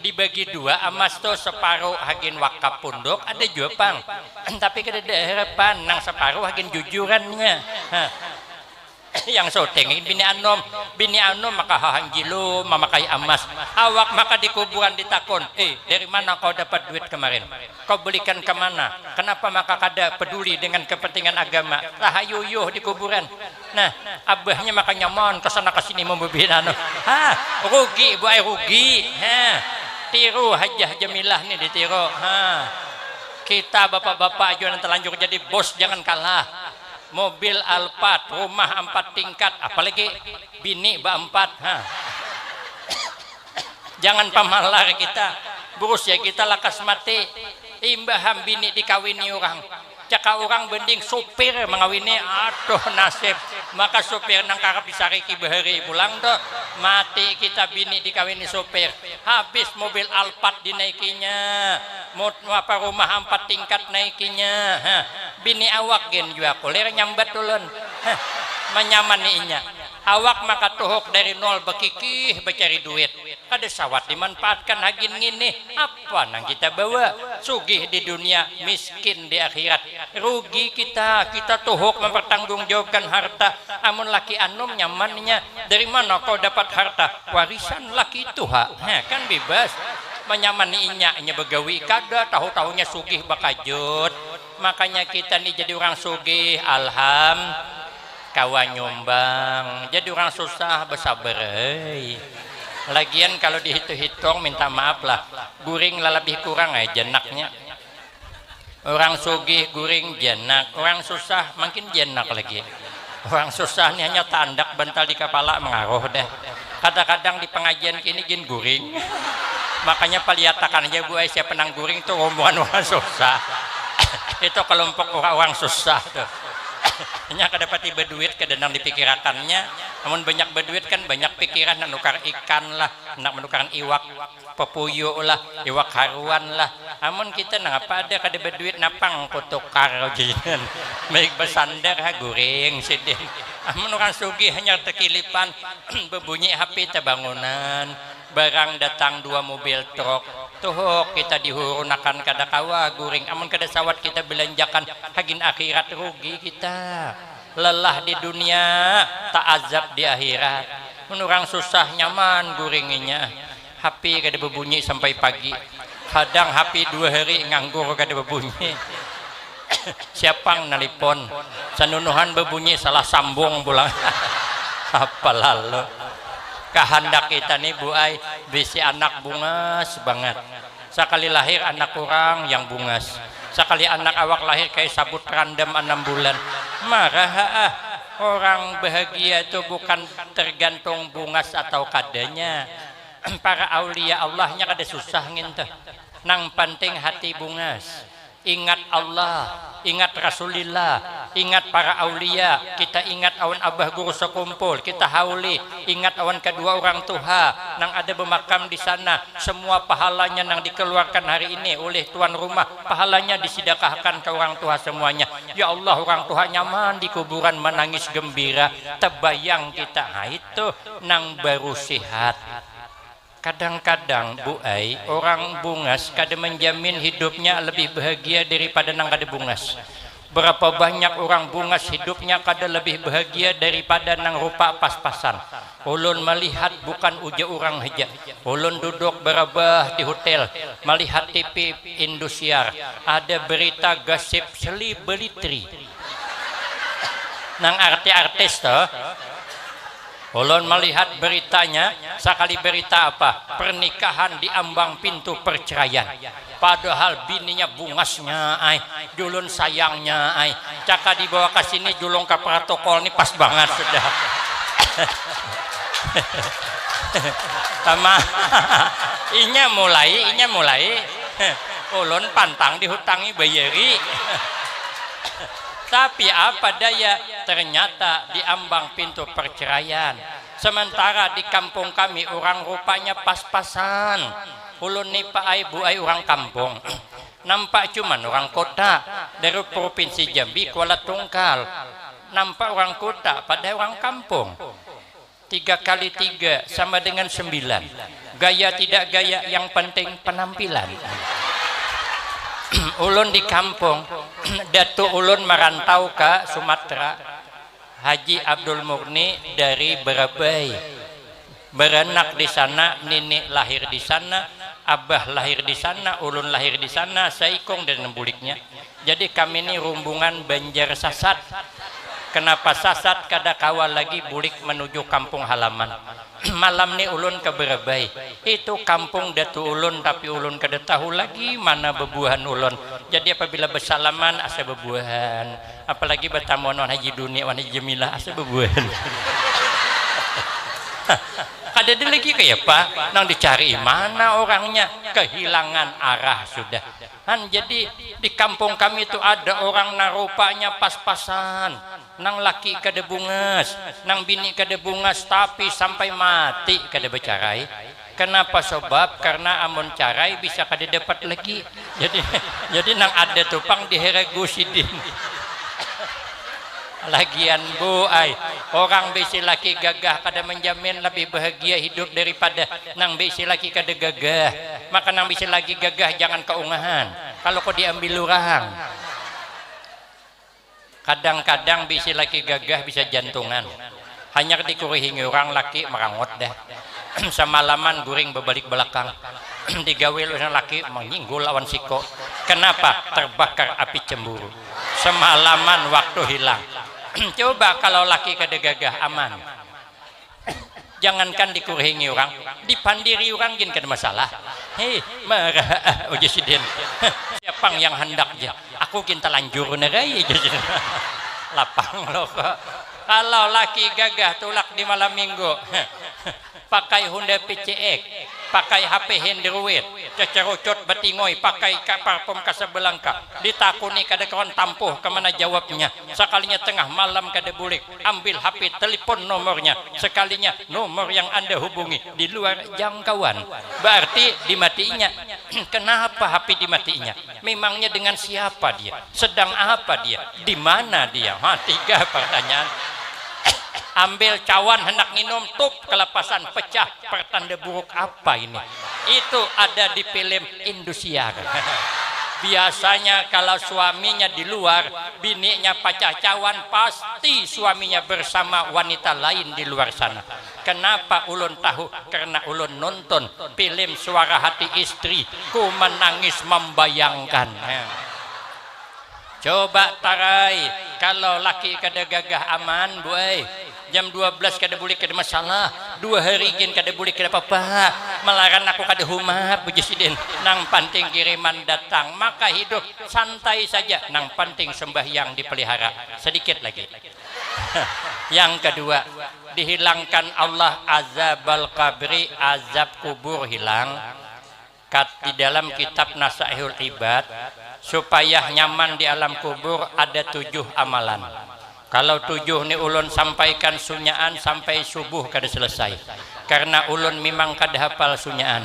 dibagi dua amas tu, separuh hagin wakaf punduk, ada jua pang. Tapi kadada harapan, nang separuh hagin jujurannya. Yang syuting bini anum, bini anum maka hahanjilu mamakai amas. Awak maka di kuburan ditakun, eh, dari mana kau dapat duit kemarin? Kau belikan ke mana? Kenapa maka kada peduli dengan kepentingan agama? Tahayuyuh di kuburan. Nah, abahnya maka nyaman ke sana ke sini membebin anu. Ha, rugi, Bu ai, rugi. Ha, tiru haja Jamilah nih, ditiru. Ha. Kita bapak-bapak aja yang telanjur jadi bos, jangan kalah. Mobil Alphard, rumah empat tingkat, apalagi bini baempat. Ha. Jangan pamalar kita, burus ya kita lakas mati. Imbaham bini dikawini urang. Caka urang banding supir mangawini, aduh nasib. Maka supir nang karap disariki bahari pulang tu, mati kita bini dikawini supir. Habis mobil Alphard dinaikinya, mut apa rumah empat tingkat naikinya. Hah. Bini awak gin jua kulir nyambat ulun. Hah. Manyamani inya. Awak maka tuhuk dari nol bakikih bacari duit. Kada sawat dimanfaatkan hagin ngini. Apa nang kita bawa? Sugih di dunia, miskin di akhirat. Rugi kita, kita tuhuk mempertanggungjawabkan harta. Amun laki anum nyamannya, dari mana kau dapat harta? Warisan laki tuha. Heh, kan bebas. Manyamani inya, inya bagawi kada, tahu-tahunya sugih bakajut. Makanya kita ni jadi orang sugih, alham. Kawa nyumbang, jadi urang susah basabar ai. Lagian kalu dihitung-hitung minta maaf lah, guring lah labih kurang ai janaknya. Urang sugih guring janak, urang susah mangkin janak lagi. Urang susah ni hanya taandak bantal di kapala mangaruh dah. Kada-kadang di pangajian kini gin guring. Makanya paliatakan haja bu ai siapa nang guring tu rombongan urang susah. Itu kelompok urang-urang susah tu. Nya kada pati baduit kada nang dipikirakannya. Amun banyak baduit kan banyak pikiran, handak manukar ikan lah, handak manukaran iwak papuyu lah, iwak haruan lah. Amun kita nang apa ada kada baduit napang kutukar ujian. Baik basandar ha guring sidin. Amun urang sugih hanyar takilipan babunyi hapi tabangunan. Barang datang dua mobil truk, tuhuk kita dihurunakan kada kawa guring, amun kada sawat kita balanjakan hagin akhirat rugi kita. Lelah di dunia, taazab di akhirat. Mun urang susah nyaman guring inya. Hapi kada babunyi sampai pagi. Kadang hapi dua hari nganggur kada babunyi. Siapang nalipon, sanunuhan babunyi salah sambung pulang. Apa lalu? Kahandak kita ni bu ai bisi anak bungas bangat. Sakali lahir anak urang yang bungas. Sakali anak awak lahir kaya sabut randam anam bulan. Marah ah. Orang bahagia tu bukan tergantung bungas atau kadanya. Para aulia Allah nya kada susah ngintu. Nang panting hati bungas. Ingat Allah, ingat Rasulillah, ingat para aulia, kita ingat awan abah guru sakumpul, kita hauli, ingat awan kadua urang tuha nang ada bamakam di sana, semua pahalanya nang dikaluarkan hari ini ulih tuan rumah, pahalanya disidakahkan ka urang tuha samuanya. Ya Allah, urang tuha nyaman di kuburan manangis gembira, tabayang kita. Ha itu nang baru sihat. Kadang-kadang, Bu ai, orang bungas kada menjamin hidupnya lebih bahagia daripada nang kada bungas. Berapa banyak orang bungas hidupnya kada lebih bahagia daripada nang rupa pas-pasan. Ulun malihat bukan uja urang haja. Ulun duduk barabah di hutel, malihat T V Indosiar, ada berita gasip selibelitri. Nang arti-artis tuh. Ulun malihat beritanya, sakali berita apa? Pernikahan di ambang pintu perceraian. Padahal bininya bungasnya ai, julun sayangnya ai. Caka dibawa ka sini julung ka protokol ni pas bangat sudah. Sama. Inya mulai, inya mulai. Ulun pantang dihutangi bayari. Tapi apa daya, ternyata di ambang pintu perceraian. Sementara di kampung kami urang rupanya pas-pasan. Ulun ni pa ai bu ai urang kampung. Nampak cuman orang kota dari Provinsi Jambi, Kuala Tungkal. Nampak orang kota, padahal orang kampung. Tiga kali tiga sama dengan sembilan. Gaya tidak gaya, yang penting penampilan. Ulun di kampung, datu ulun marantau ke Sumatera, Haji Abdul Murni dari Barabai. Beranak di sana, nini lahir di sana, abah lahir di sana, ulun lahir di sana, saikung dan buliknya. Jadi kami ni rumbungan Banjar Sasat. Kenapa Sasat? Kada kawa lagi bulik menuju kampung halaman. Malam ni ulun ke Barabai. Itu kampung datu ulun, tapi ulun kada tahu lagi mana bebuahan ulun. Jadi apabila besalaman asa bebuahan, apalagi betamuan wan Haji Duni wan Haji Jamilah asa bebuahan. Kada ada lagi kaya apa nang dicari, mana orangnya, kehilangan arah sudah. Han, jadi di kampung kami tu ada orang nang rupanya pas-pasan, nang laki kada bungas, nang bini kada bungas, tapi sampai mati kada bercerai. Kenapa? Sebab karena amun carai bisa kada dapat lagi. Jadi jadi nang ada tu pang diheregu sidin. Lagian bu ai, orang bisi laki gagah kada menjamin lebih bahagia hidup daripada nang bisi laki kada gagah. Maka nang bisi laki gagah jangan keungahan, kalau ko diambil orang. Kadang-kadang bisi laki gagah bisa jantungan. Hanyar dikurihingi urang laki marangut dah. Samalaman guring babalik balakang. Digawil urang laki manginggul lawan siko. Kenapa? Terbakar api cemburu. Semalaman waktu hilang. Coba kalau laki kada gagah aman. Jangankan dikurihingi urang, dipandiri urang gin kada masalah. Hei, marah ah, ujar sidin. Siapang yang handak ja. Aku gin talanjur narai, ujar sidin. Lapang lo ko. Kalau laki gagah tulak di malam minggu, pakai Honda P C X, pakai H P Android, cecerucut batingoi, pakai ka parfum Casablanca, ditakuni kada kawan tampuh kemana jawabnya. Sakalinya tengah malam kada bulik, ambil H P, telepon nomornya. Sekalinya nomor yang Anda hubungi di luar jangkauan, berarti dimatiinya. Kenapa H P dimatiinya? Memangnya dengan siapa dia? Sedang apa dia? Di mana dia? Ha, tiga pertanyaan. Ambil cawan hendak nginum, tup, kelepasan, pecah. Pertanda buruk apa ini? Itu ada di film Indosiar. Biasanya kalau suaminya di luar, bininya pacah cawan, pasti suaminya bersama wanita lain di luar sana. Kenapa ulun tahu? Karena ulun nonton film Suara Hati Istri, ku menangis membayangkan. Coba tarai, kalau laki kada gagah aman, bu ai. Jam dua belas kada bulik kada masalah, dua hari gin kada bulik kada apa-apa. Malaran aku kada humap, ujar sidin. Nang panting kiriman datang, maka hidup santai saja. Nang panting sembahyang dipelihara. Sedikit lagi. Yang kedua, dihilangkan Allah azabal qabri, azab kubur hilang. Kat di dalam kitab Nasaihul Ibad, supaya nyaman di alam kubur ada tujuh amalan. Kalau tujuh ni ulun sampaikan sunyaan sampai subuh kada selesai. Karena ulun memang kada hafal sunyaan.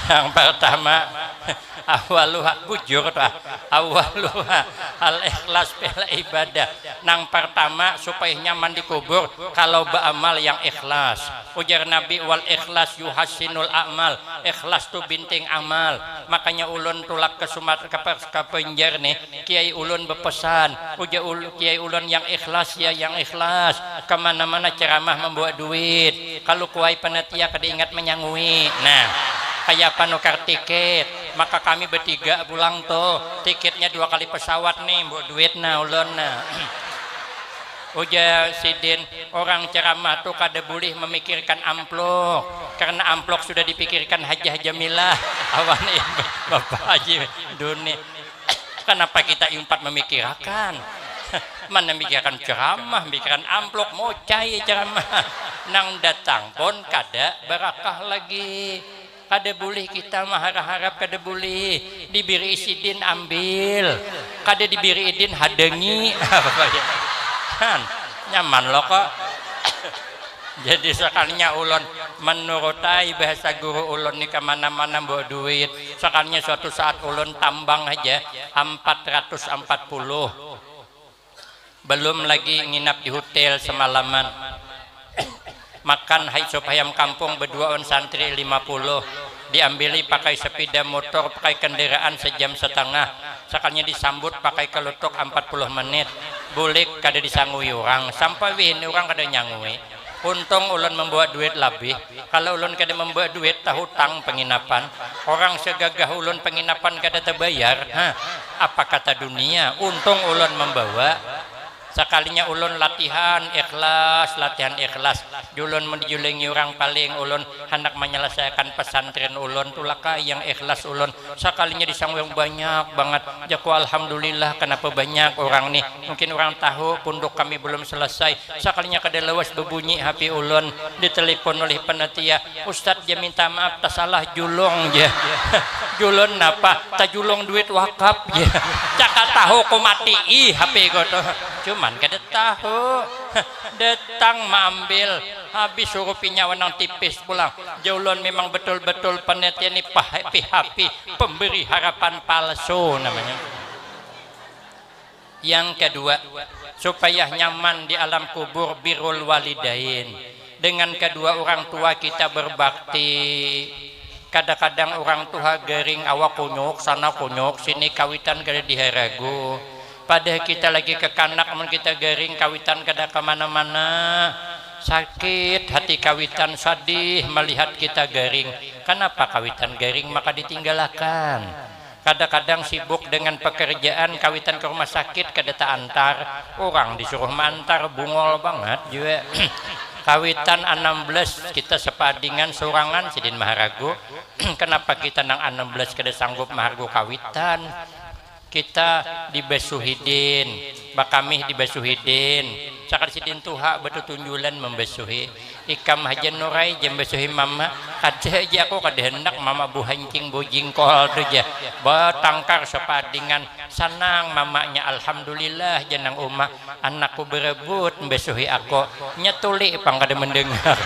Yang pertama, awaluha, bujur tu ah. Awaluha al ikhlas fil ibadah. Nang pertama supaya nyaman di kubur, kalau baamal yang ikhlas. Ujar Nabi, wal ikhlas yuhassinul a'mal. Ikhlas tu binting amal. Makanya ulun tulak ke Sumat-, ke, ke Banjar nih, kiai ulun bepesan, ujar ul-, kiai ulun, yang ikhlas ya, yang ikhlas. Kemana-mana ceramah membawa duit. Kalau kuai panitia kada ingat menyangui. Nah, kayak apa nukar tiket. Maka kami bertiga pulang tuh. Tiketnya dua kali pesawat nih, bawa duit nah ulun nah. Ujar sidin, orang ceramah tu kada boleh memikirkan amplop, karena amplop sudah dipikirkan Hajah Jamilah. Awan ibu, Bapak Haji Duni. Kenapa kita empat memikirkan? Mana mikirkan ceramah, mikirkan amplop, mocai ceramah. Nang datang pun kada barakah lagi. Kada boleh kita mah harap-harap, kada boleh. Dibiri sidin ambil, kada dibiri idin hadangi. Kan nyaman lo kok. Jadi sekalinya ulun, Menurutai bahasa guru ulun ni kemana-mana bawa duit. Sekalinya suatu saat ulun tambang aja empat ratus empat puluh. Belum lagi nginap di hotel semalaman. Makan hai sup ayam kampung berdua on santri lima puluh. Diambili pakai sepeda motor, pakai kendaraan sejam setengah. Sekalinya disambut pakai kelutuk empat puluh menit. Bulik kada disangui orang. Sampai wih ini orang kada nyangui. Untung ulun membawa duit labih. Kalau ulun kada membawa duit, tahutang penginapan. Orang segagah ulun penginapan kada terbayar. Hah, apa kata dunia? Untung ulun membawa. Sekalinya ulun latihan ikhlas, latihan ikhlas. Julun menjulingi orang paling ulun hendak menyelesaikan pesantren ulun tulaka yang ikhlas ulun. Sekalinya disanggung banyak banget. Jaku alhamdulillah kenapa banyak orang nih. Mungkin orang tahu punduk kami belum selesai. Sakalinya kada lawas babunyi H P ulun, ditelepon oleh panitia, "Ustad ja minta maaf tasalah julung ja." "Julung napa?" "Tajulung duit wakap ja." Caka tahu ku matii H P ku tu. Cuman kada tahu. Datang maambil, habis hurupi nyawa nang tipis pulang. Jaulun memang betul-betul panitia ni pahapi-hapi, pemberi harapan palsu namanya. Yang kedua, supaya nyaman di alam kubur, birrul walidain. Dengan kedua orang tua kita berbakti. Kadang-kadang orang tua garing, awak kunyuk sana kunyuk sini, kawitan kada diharagu. Padahal kita lagi kekanak, amun kita garing kawitan kada kemana-mana. Sakit hati kawitan, sadih melihat kita garing. Kenapa kawitan garing maka ditinggalakan? Kadang-kadang sibuk dengan pekerjaan, kawitan ke rumah sakit kada taantar, urang disuruh maantar, bungol bangat jua. Kawitan anam belas kita sepadingan surangan sidin maharagu. Kenapa kita nang anam belas kada sanggup mahargu kawitan? Kita dibasuhidin, bakamih dibasuhidin, sakali sidin tuha batutunjulan mambasuhi. Ikam haja Nurai ja mbasuhi mama. Kada ja aku kada handak mama buhancing bujingkol tu ja. Batangkar sapadingan. Sanang mamanya, alhamdulillah ja nang uma, anakku berebut mbasuhi aku. Nya tuli pang kada mendengar.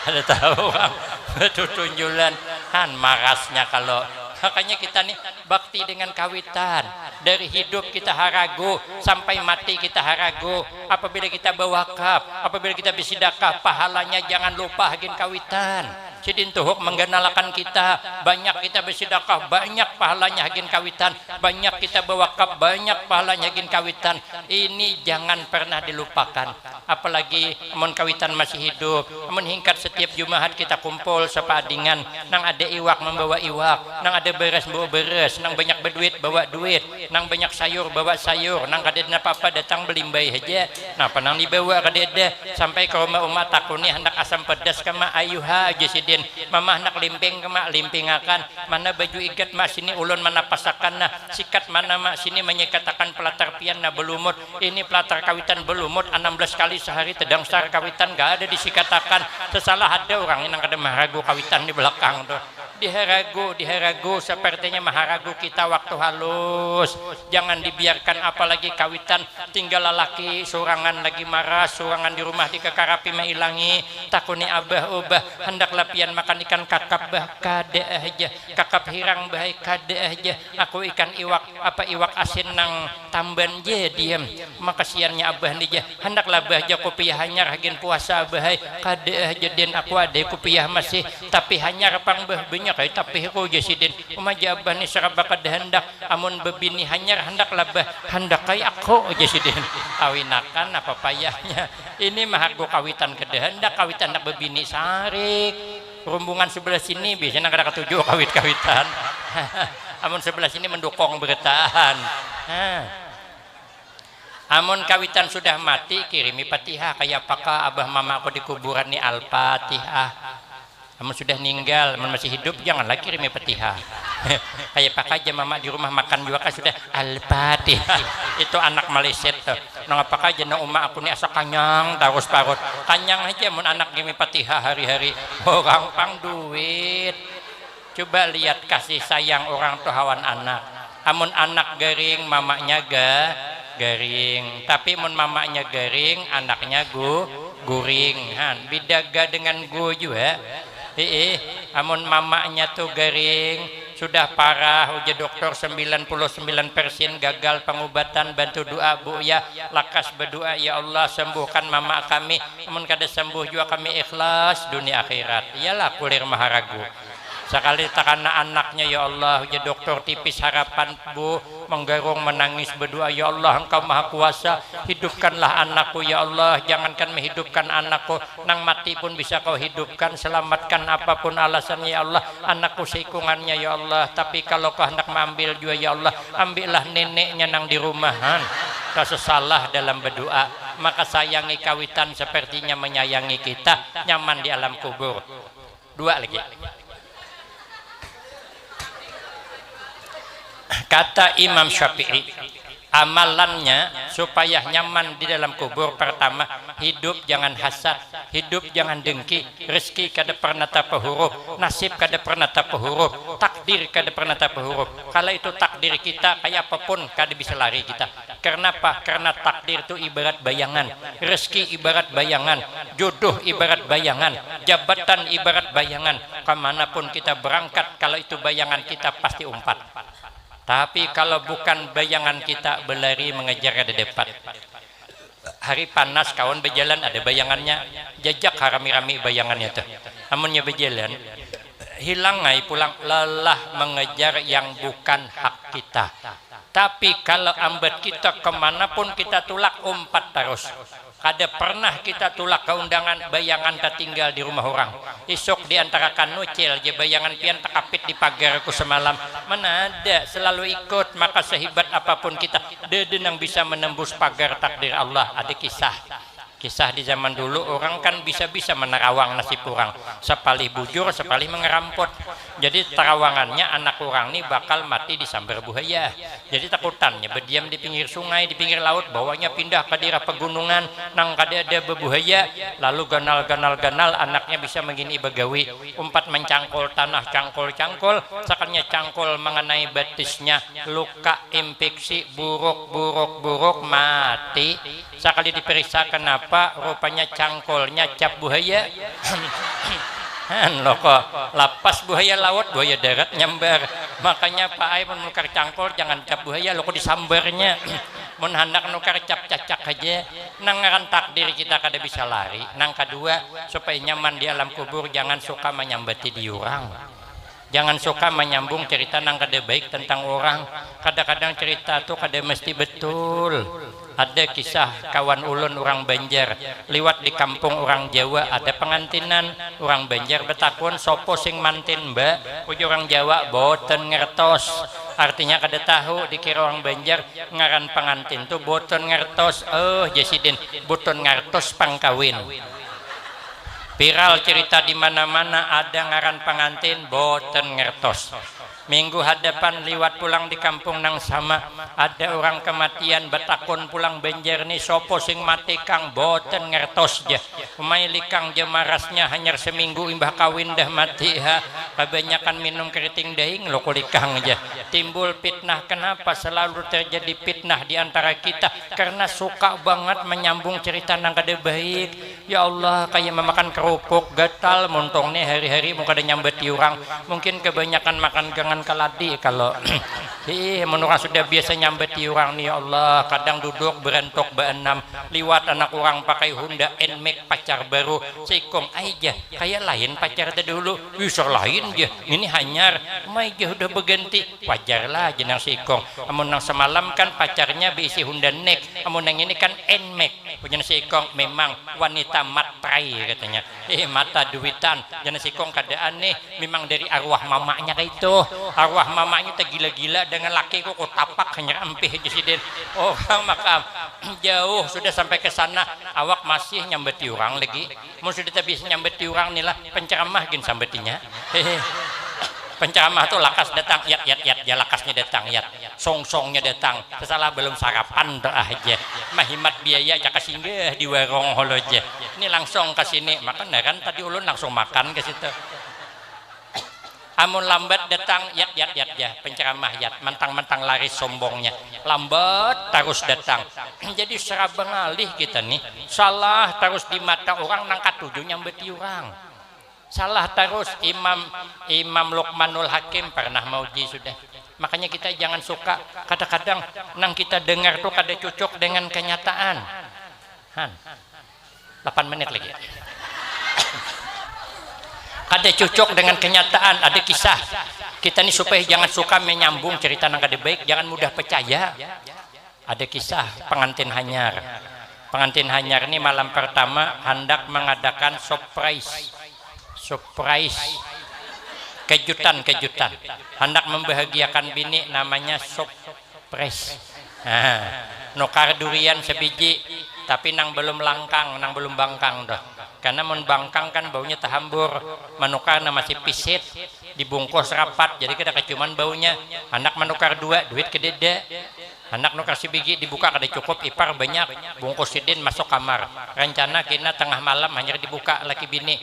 Kada tahu pang batutunjulan. Han marasnya kalo. Makanya kita nih bakti dengan kawitan. Dari hidup kita haragu, sampai mati kita haragu. Apabila kita bawakaf, apabila kita bersidakah, pahalanya jangan lupa hagin kawitan. Sidin tuhuk mengganalakan kita, banyak kita bersidakah, banyak pahalanya hagin kawitan. Banyak kita bawakaf, banyak pahalanya hagin kawitan. Ini jangan pernah dilupakan. Apalagi amun kawitan masih hidup, amun hingkat setiap Jumahat kita kumpul sapadingan, nang ada iwak mambawa iwak, nang ada beras bawa beras, nang banyak baduit bawa duit, nang banyak sayur bawa sayur, nang kada napa-apa datang belimbai haja. Napa nang dibawa kadada, sampai ka rumah uma takuni handak asam pedas kah ma, ayuha aja sidin, mama handak limping kah ma, limpingakan, mana baju igat ma, sini ulun manapasakan nah, sikat mana ma, sini manyikatakan pelatar pian nah belumut, ini pelatar kawitan belumut, anam belas kali sehari tedangsar kawitan kada disikatakan, sesalah ada urang nang kada maharagu kawitan di belakang tu. Diharagu, diharagu, sepertinya maharagu kita waktu halus. Jangan dibiarkan apalagi kawitan tinggal lalaki surangan lagi maras, surangan di rumah dikakarapi mailangi, takuni abah, ubah, handaklah pian makan ikan kakap bah, kada haja, kakap hirang bahai, kada haja, aku ikan iwak, apa iwak asin nang tamban ja diam, makasiannya abah ni ja, handaklah bah ja kupiah hanyar hagin puasa abah ai, kada haja din aku ada kupiah masih, tapi hanyar pang bah, banyak ai tapi ku ja sidin, uma ja abah ni saraba kada handak, amun bebini hanyar handaklah bah, handak ai aku ja sidin, kawinakan apa payahnya, ini mahargu kawitan kada handak, kawitan handak bebini sarik, rumbungan sebelah sini biasanya nang kada katuju kawit-kawitan, amun sebelah sini mendukung berataan. Nah. Amun kawitan sudah mati, kirimi patihah, kaya apakah abah mama aku di kuburan ni, al-patihah. Amun sudah ninggal, amun masih hidup janganlah kirimi patihah. Kaya apakah aja mama di rumah makan jua kah sudah, al-patihah. Itu anak malisit tu. Nang apakah aja nang uma aku ni asa kanyang tarus parut. Kanyang haja mun anak kirimi patihah hari-hari. Orang pang duit. Cuba lihat kasih sayang orang tu hawan anak. Amun anak garing, mamanya ga garing. Tapi mun mamanya garing, anaknya gu Guring han, bidaga dengan gu jua. Hiih, amun mamanya tu garing, sudah parah ujar doktor, sembilan puluh sembilan persen gagal pangubatan, bantu doa bu ya, lakas badoa, ya Allah sembuhkan mama kami, amun kada sembuh jua kami ikhlas dunia akhirat, iyalah kulir maharagu. Sakali takana anaknya, ya Allah ujar doktor, tipis harapan bu, menggarung menangis berdoa, ya Allah engkau maha kuasa, hidupkanlah anakku ya Allah, jangankan menghidupkan anakku, nang mati pun bisa kau hidupkan, selamatkan apapun alasannya ya Allah, anakku seikungannya ya Allah, tapi kalau kau hendak mengambil jua ya Allah, ambillah neneknya nang di rumahan, kasasalah dalam berdoa, maka sayangi kawitan sepertinya menyayangi kita, nyaman di alam kubur. Dua lagi. Kata Imam Syafi'i, amalannya supaya nyaman di dalam kubur, pertama, hidup jangan hasad, hidup jangan dengki, rezeki kada pernah tapahurup, nasib kada pernah tapahurup, takdir kada pernah tapahurup. Kalau itu takdir kita, kaya apapun kada bisa lari kita. Karena apa? Karena takdir itu ibarat bayangan, rezeki ibarat bayangan, jodoh ibarat bayangan, jabatan ibarat bayangan. Kamanapun kita berangkat, kalau itu bayangan kita pasti umpat. Tapi kalau bukan bayangan kita, berlari mengejar kada dapat. Hari panas kawan berjalan, ada bayangannya, jajak harami-rami bayangannya tuh. Amunnya berjalan, hilang ai pulang, lelah mengejar yang bukan hak kita. Tapi kalau ambat kita, kemanapun kita tulak, umpat terus. Kada pernah kita tulak ke undangan, bayangan tertinggal di rumah orang. Isuk diantarakan nucil je bayangan pian, takapit di pagar aku semalam. Mana ada, selalu ikut, maka sehebat apapun kita, dede nang bisa menembus pagar takdir Allah. Ada kisah. Kisah di zaman dulu, orang kan bisa-bisa menerawang nasib orang, sapalih bujur, sapalih mengerampot. Jadi terawangannya anak orang ni bakal mati disambar buhaya. Jadi takutannya berdiam di pinggir sungai, di pinggir laut, bawanya pindah ke daerah pegunungan nang kada ada bebuhaya, lalu ganal-ganal-ganal anaknya bisa mengini bagawi, umpat mencangkul tanah, cangkul-cangkul, sakalinya cangkul mengenai batisnya, luka, infeksi, buruk, buruk, buruk, mati. Sakali diperiksa, kenapa? Rupanya cangkulnya cap buhaya. Han loko, lapas buhaya laut, buhaya darat nyambar. Makanya Pak ai, mun menukar cangkul jangan cap buhaya loko, disambarnya. Mun handak nukar cap cacak haja. Nang ngaran takdir kita kada bisa lari. Nang kadua, supaya nyaman di alam kubur, jangan suka manyambati diurang. Jangan suka manyambung cerita nang kada baik tentang urang. Kada-kadang cerita tu kada mesti betul. Ada kisah kawan ulun urang Banjar, liwat di kampung urang Jawa ada pengantinan. Urang Banjar betakun, "Sopo sing mantin, Mbak?" Ujar urang Jawa, "Boten ngertos." Artinya kada tahu, dikira urang Banjar ngaran pengantin tu boten ngertos. "Oh," jar sidin, "boten ngartos pang kawin." Viral cerita di mana-mana, ada ngaran pangantin, boten ngertos. Minggu hadapan liwat pulang di kampung nang sama, ada urang kamatian, batakun pulang Banjar ni, "Sopo sing mati, Kang?" "Boten ngertos," jar. "Umai likang," jar marasnya, "hanyar saminggu imbah kawin dah mati ha. Kabanyakan minum keriting daing lo ku likang," jar. Timbul fitnah, kenapa selalu terjadi fitnah di antara kita? Karena suka banget manyambung cerita nang kada baik. Ya Allah, kaya mamakan kerupuk, gatal muntung ni hari-hari mun kada nyambati urang. Mungkin kabanyakan makan gangan kaladi kalo. Hiih, mun urang sudah biasa nyambati urang ni, ya Allah, kadang duduk berantuk baanam, liwat anak urang pakai Honda Nmax pacar baru, seikung, "Ai jah, kaya lain pacar tadahulu." "Bisa lain jah, ngini hanyar." "Mai jah, hudah baganti." "Wajar lah," jar nang seikung. "Amun nang samalam kan pacarnya beisi Honda Nmax, amun nang ini kan Nmax." Ujar nang seikung, "Memang wanita matrai," katanya. "Eh, mata duitan," jar nang seikung, "kada aneh, memang dari arwah mamanya kaitu. Arwah mamanya tegila-gila dengan lakiku, kutapak hanyar ampih," jar sidin. Urang maka jauh sudah sampai ke sana, awak masih nyambati urang lagi. Mun sudah tabiasa nyambati urang ni lah, penceramah gin sambatinya. Hehe. Penceramah tu lakas datang, yat, yat, yat, ja lakasnya datang, yat. Song-songnya datang, sasalah balum sarapan tu ah ja. Mahimat biaya, caka singgah di warung holo ja. Ni langsung ka sini, maka ngaran tadi ulun langsung makan ka situ. Amun lambat datang, yat yat yat ja, penceramah yat, mantang-mantang laris sombongnya. Lambat tarus datang. Jadi seraba ngalih kita nih, salah tarus di mata orang nang katuju nyambati orang. Salah tarus. Imam Imam Luqmanul Hakim pernah mauji sudah. Makanya kita jangan suka, kadang-kadang nang kita dengar tuh kada cocok dengan kenyataan. Han. Delapan menit lagi. Kada cocok dengan kenyataan, ada kisah. Kita nih supaya jangan suka menyambung cerita nang kada baik, jangan mudah percaya. Ada kisah pengantin hanyar. Pengantin hanyar ni malam pertama handak mengadakan surprise. Surprise. Kejutan-kejutan. Handak membahagiakan bini, namanya surprise. Nah, nukar durian sebiji, tapi nang belum langkang, nang belum bangkang tuh. Karena mun bangkang kan baunya tahambur. Manukar nang masih pisit, dibungkus rapat, jadi kada kaciuman baunya. Handak manukar dua, duit kadada. Handak nukar sibigi, dibuka kada cukup, ipar banyak, bungkus sidin masuk kamar. Rencana kena tengah malam hanyar dibuka laki bini.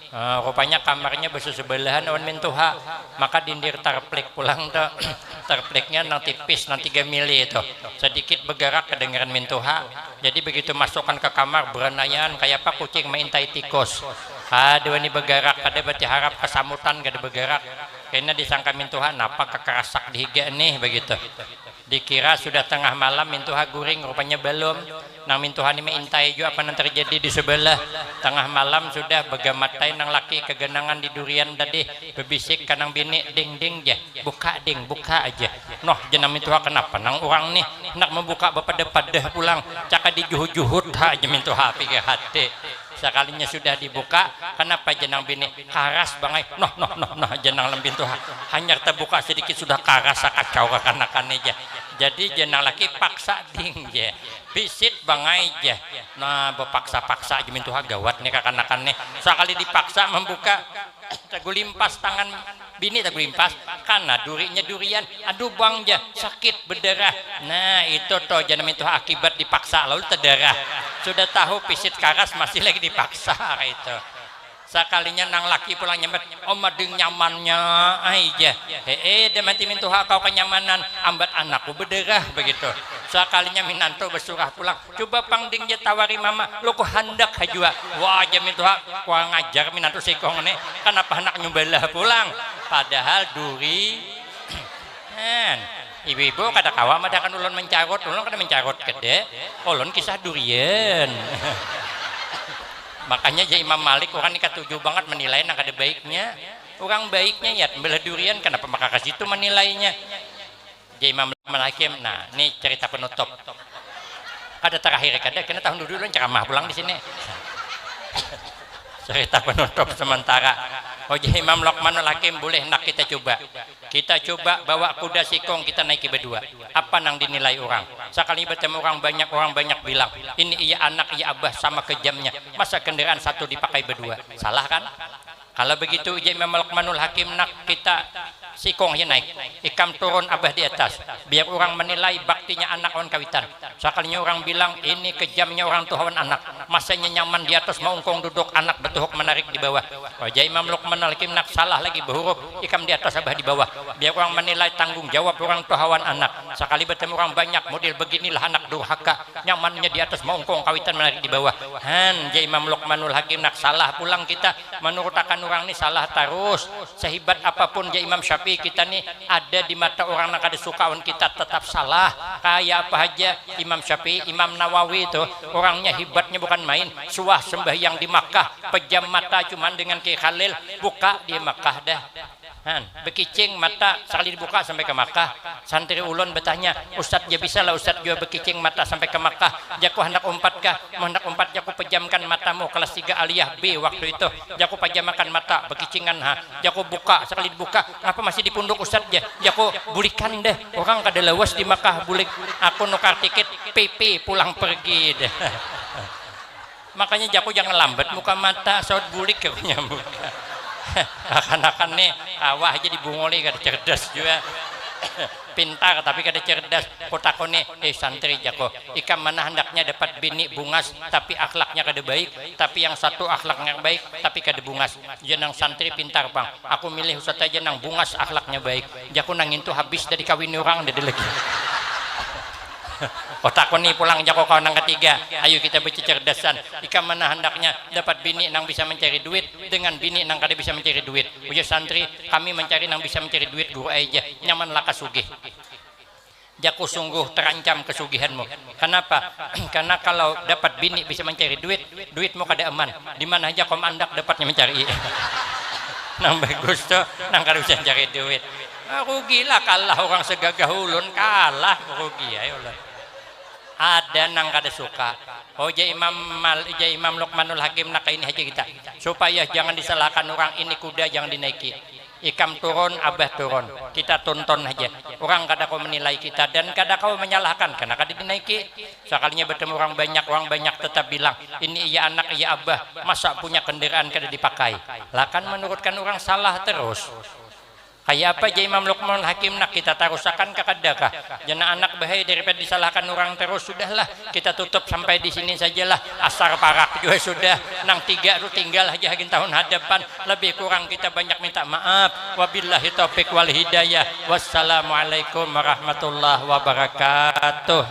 Eh, rupanya kamarnya besusubalahan awan mintuha, maka dindir tarplik pulang tuh. Tarpliknya nang tipis, nang tiga mili itu, sedikit begarak kedengaran mintuha. Jadi begitu masukan ke kamar, beranaian kayapa kucing maintai tikus. Kada wani begarak, kada batiharap, kasamutan kada begarak. Kena disangka mintuha, napa kakarasak di higa nih, begitu. Dikira sudah tengah malam, mintuha guring, rupanya balum. Nang mintuha ni maintai jua apa nang terjadi di sebelah. Tengah malam sudah, bagamatai nang laki kaganangan di durian tadi, bebisik ka nang bini, "Ding, ding," jar, "buka, ding, buka aja." "Noh," jar nang mintuha, "kenapa nang urang nih handak membuka bapadah-padah pulang, caka dijuhut-juhut ha," jar mintuha pikir hati. Sakalinya sudah dibuka, "Kenapa?" jar nang bini. "Karas bangai." "Noh, noh, noh, noh," jar nang mintuha. Hanyar tabuka sedikit sudah karas, sakacau kakanakan ni jar. Jadi jar nang laki, "Paksa, ding," jar. "Pisit bangai," jar. Nah, bepaksa-paksa jar mintuha, gawat nih kakanakan nih. Sakali dipaksa membuka, tagulimpas tangan bini, tagulimpas, kana durinya durian, "Aduh bang," jar, "sakit, bedarah." Nah, itu tuh jar nang mintuha, akibat dipaksa lalu tedarah. Sudah tahu pisit karas masih lagi dipaksa itu. Sakalinya nang laki pulang nyambat, "Oh, mading nyamannya ai," jar. "Hee, dah mati mintuha kau kenyamanan, ambat anakku bedarah," begitu. Sakalinya minantu besurah pulang, "Coba pang, ding, jar, tawari mama, luku handak ha jua." "Wah," jar mintuha, "kurang ajar minantu sikung nih, kenapa handak nyubalah pulang, padahal duri." Han, ibu-ibu kada kawa madahakan ulun mencarut, ulun kada mencarut, kada. Ulun kisah durian. Makanya jar Imam Malik, urang ni katuju bangat menilai nang kada baiknya. Urang baiknya ya, belah durian, kenapa maka ke situ menilainya? Jar Imam Luqman Hakim, nah, ni cerita penutup. Kada terakhir kada, kena tahun dulu ulun ceramah pulang di sini. Cerita penutup sementara. Ujar Imam Luqmanul Hakim, "Boleh, nak kita coba. Kita coba bawa kuda sikung, kita naiki berdua. Apa nang dinilai orang? Sakali bertemu orang banyak, orang banyak bilang, 'Ini iya anak, iya abah, sama kejamnya. Masa kendaraan satu dipakai berdua? Salah kan?'" "Kalau begitu," ujar Imam Luqmanul Hakim, "nak kita sikung aja naik. Ikam turun, abah di atas. Biar orang menilai baktinya anak wan kawitan. Sakalinya orang bilang, 'Ini kejamnya orang tua wan anak. Masanya nyaman di atas maungkung duduk, anak betuhuk menarik di bawah.'" Ujar Imam Luqmanul Hakim, "Nak salah lagi behurup, ikam di atas, abah di bawah. Biar orang menilai tanggung jawab orang tua wan anak. Sakali bertemu orang banyak, model beginilah anak durhaka. Nyamannya di atas maungkung, kawitan menarik di bawah." Han, jar Imam Luqmanul Hakim, "Nak salah pulang kita. Menurutakan orang ni salah tarus. Sehibat apapun," jar Imam Syafi'i, "kita ni ada di mata orang nang kada suka wan kita, tetap salah. Kaya apa haja." Imam Syafi'i, Imam Nawawi tu, orangnya hibatnya bukan main. Suah sembahyang di Makkah, pejam mata cuman dengan Kiai Khalil, buka di Makkah dah. Han, bekicing mata, sakali dibuka sampai ke Makkah. Santri ulun betanya, "Ustad ja, bisa lah Ustad jua bekicing mata sampai ke Makkah?" Jaku, "Handak umpat kah?" "Mau handak umpat," jaku, "pejamkan matamu." Kelas tiga aliyah B waktu itu. Jaku, "Pajamakan mata, bekicingan ha." Jaku, "Buka." Sakali dibuka, "Ngapa masih di punduk Ustad ja?" Jaku, "Bulikan deh, orang kada lawas di Makkah, bulik aku nukar tikit, P P pulang pergi deh." Makanya jaku, "Jangan lambat muka mata, saut bulik," jaku nyambuka. Kakanakan nih, kawa haja dibunguli, kada cerdas jua. Pintar tapi kada cerdas. Kutakuni, eh santri, jaku, ikam mana handaknya dapat bini bungas tapi akhlaknya kada baik, tapi yang satu akhlaknya baik tapi kada bungas? Jar nang santri pintar pang, aku milih usat aja nang bungas akhlaknya baik. Jaku, nang itu habis dari kawini urang, dada lagi. Kutakuni pulang, jaku, kawan nang ketiga, ayu kita bacecerdasan, ikam mana handaknya dapat bini nang bisa mencari duit dengan bini nang kada bisa mencari duit? Ujar santri, kami mencari nang bisa mencari duit guru aja, nyaman laka sugih. Jaku, sungguh terancam kesugihanmu. Kenapa? Karena kalau dapat bini bisa mencari duit, duitmu kada aman. Di mana aja kom andak dapatnya mencari. Nang bagus tuh, nang kada bisa mencari duit. Ah, rugilah, kalah orang segagah ulun, kalah, rugi ya ulun. Ada nang kada suka. Oh, ja Imam Mal, ja Imam Luqmanul Hakim, nak ini aja kita. Supaya jangan disalahkan orang, ini kuda jangan dinaiki. Ikam turun, abah turun. Kita tonton aja. Orang kada kau menilai kita dan kada kau menyalahkan karena kada dinaiki. Sekalinya bertemu orang banyak, orang banyak tetap bilang, ini iya anak, iya abah, masa punya kendaraan kada dipakai? Lah kan menurutkan orang salah terus. Kayak apa ja Imam Luqman Hakim, nak kita tarusakan ka kada kah? Jana anak bahai, daripada disalahkan orang terus, sudahlah kita tutup sampai di sini sajalah. Asar parak juga sudah, nang tiga tu tinggal aja gin tahun hadapan. Lebih kurang kita banyak minta maaf. Wabillahi taufik wal hidayah. Wassalamualaikum warahmatullahi wabarakatuh.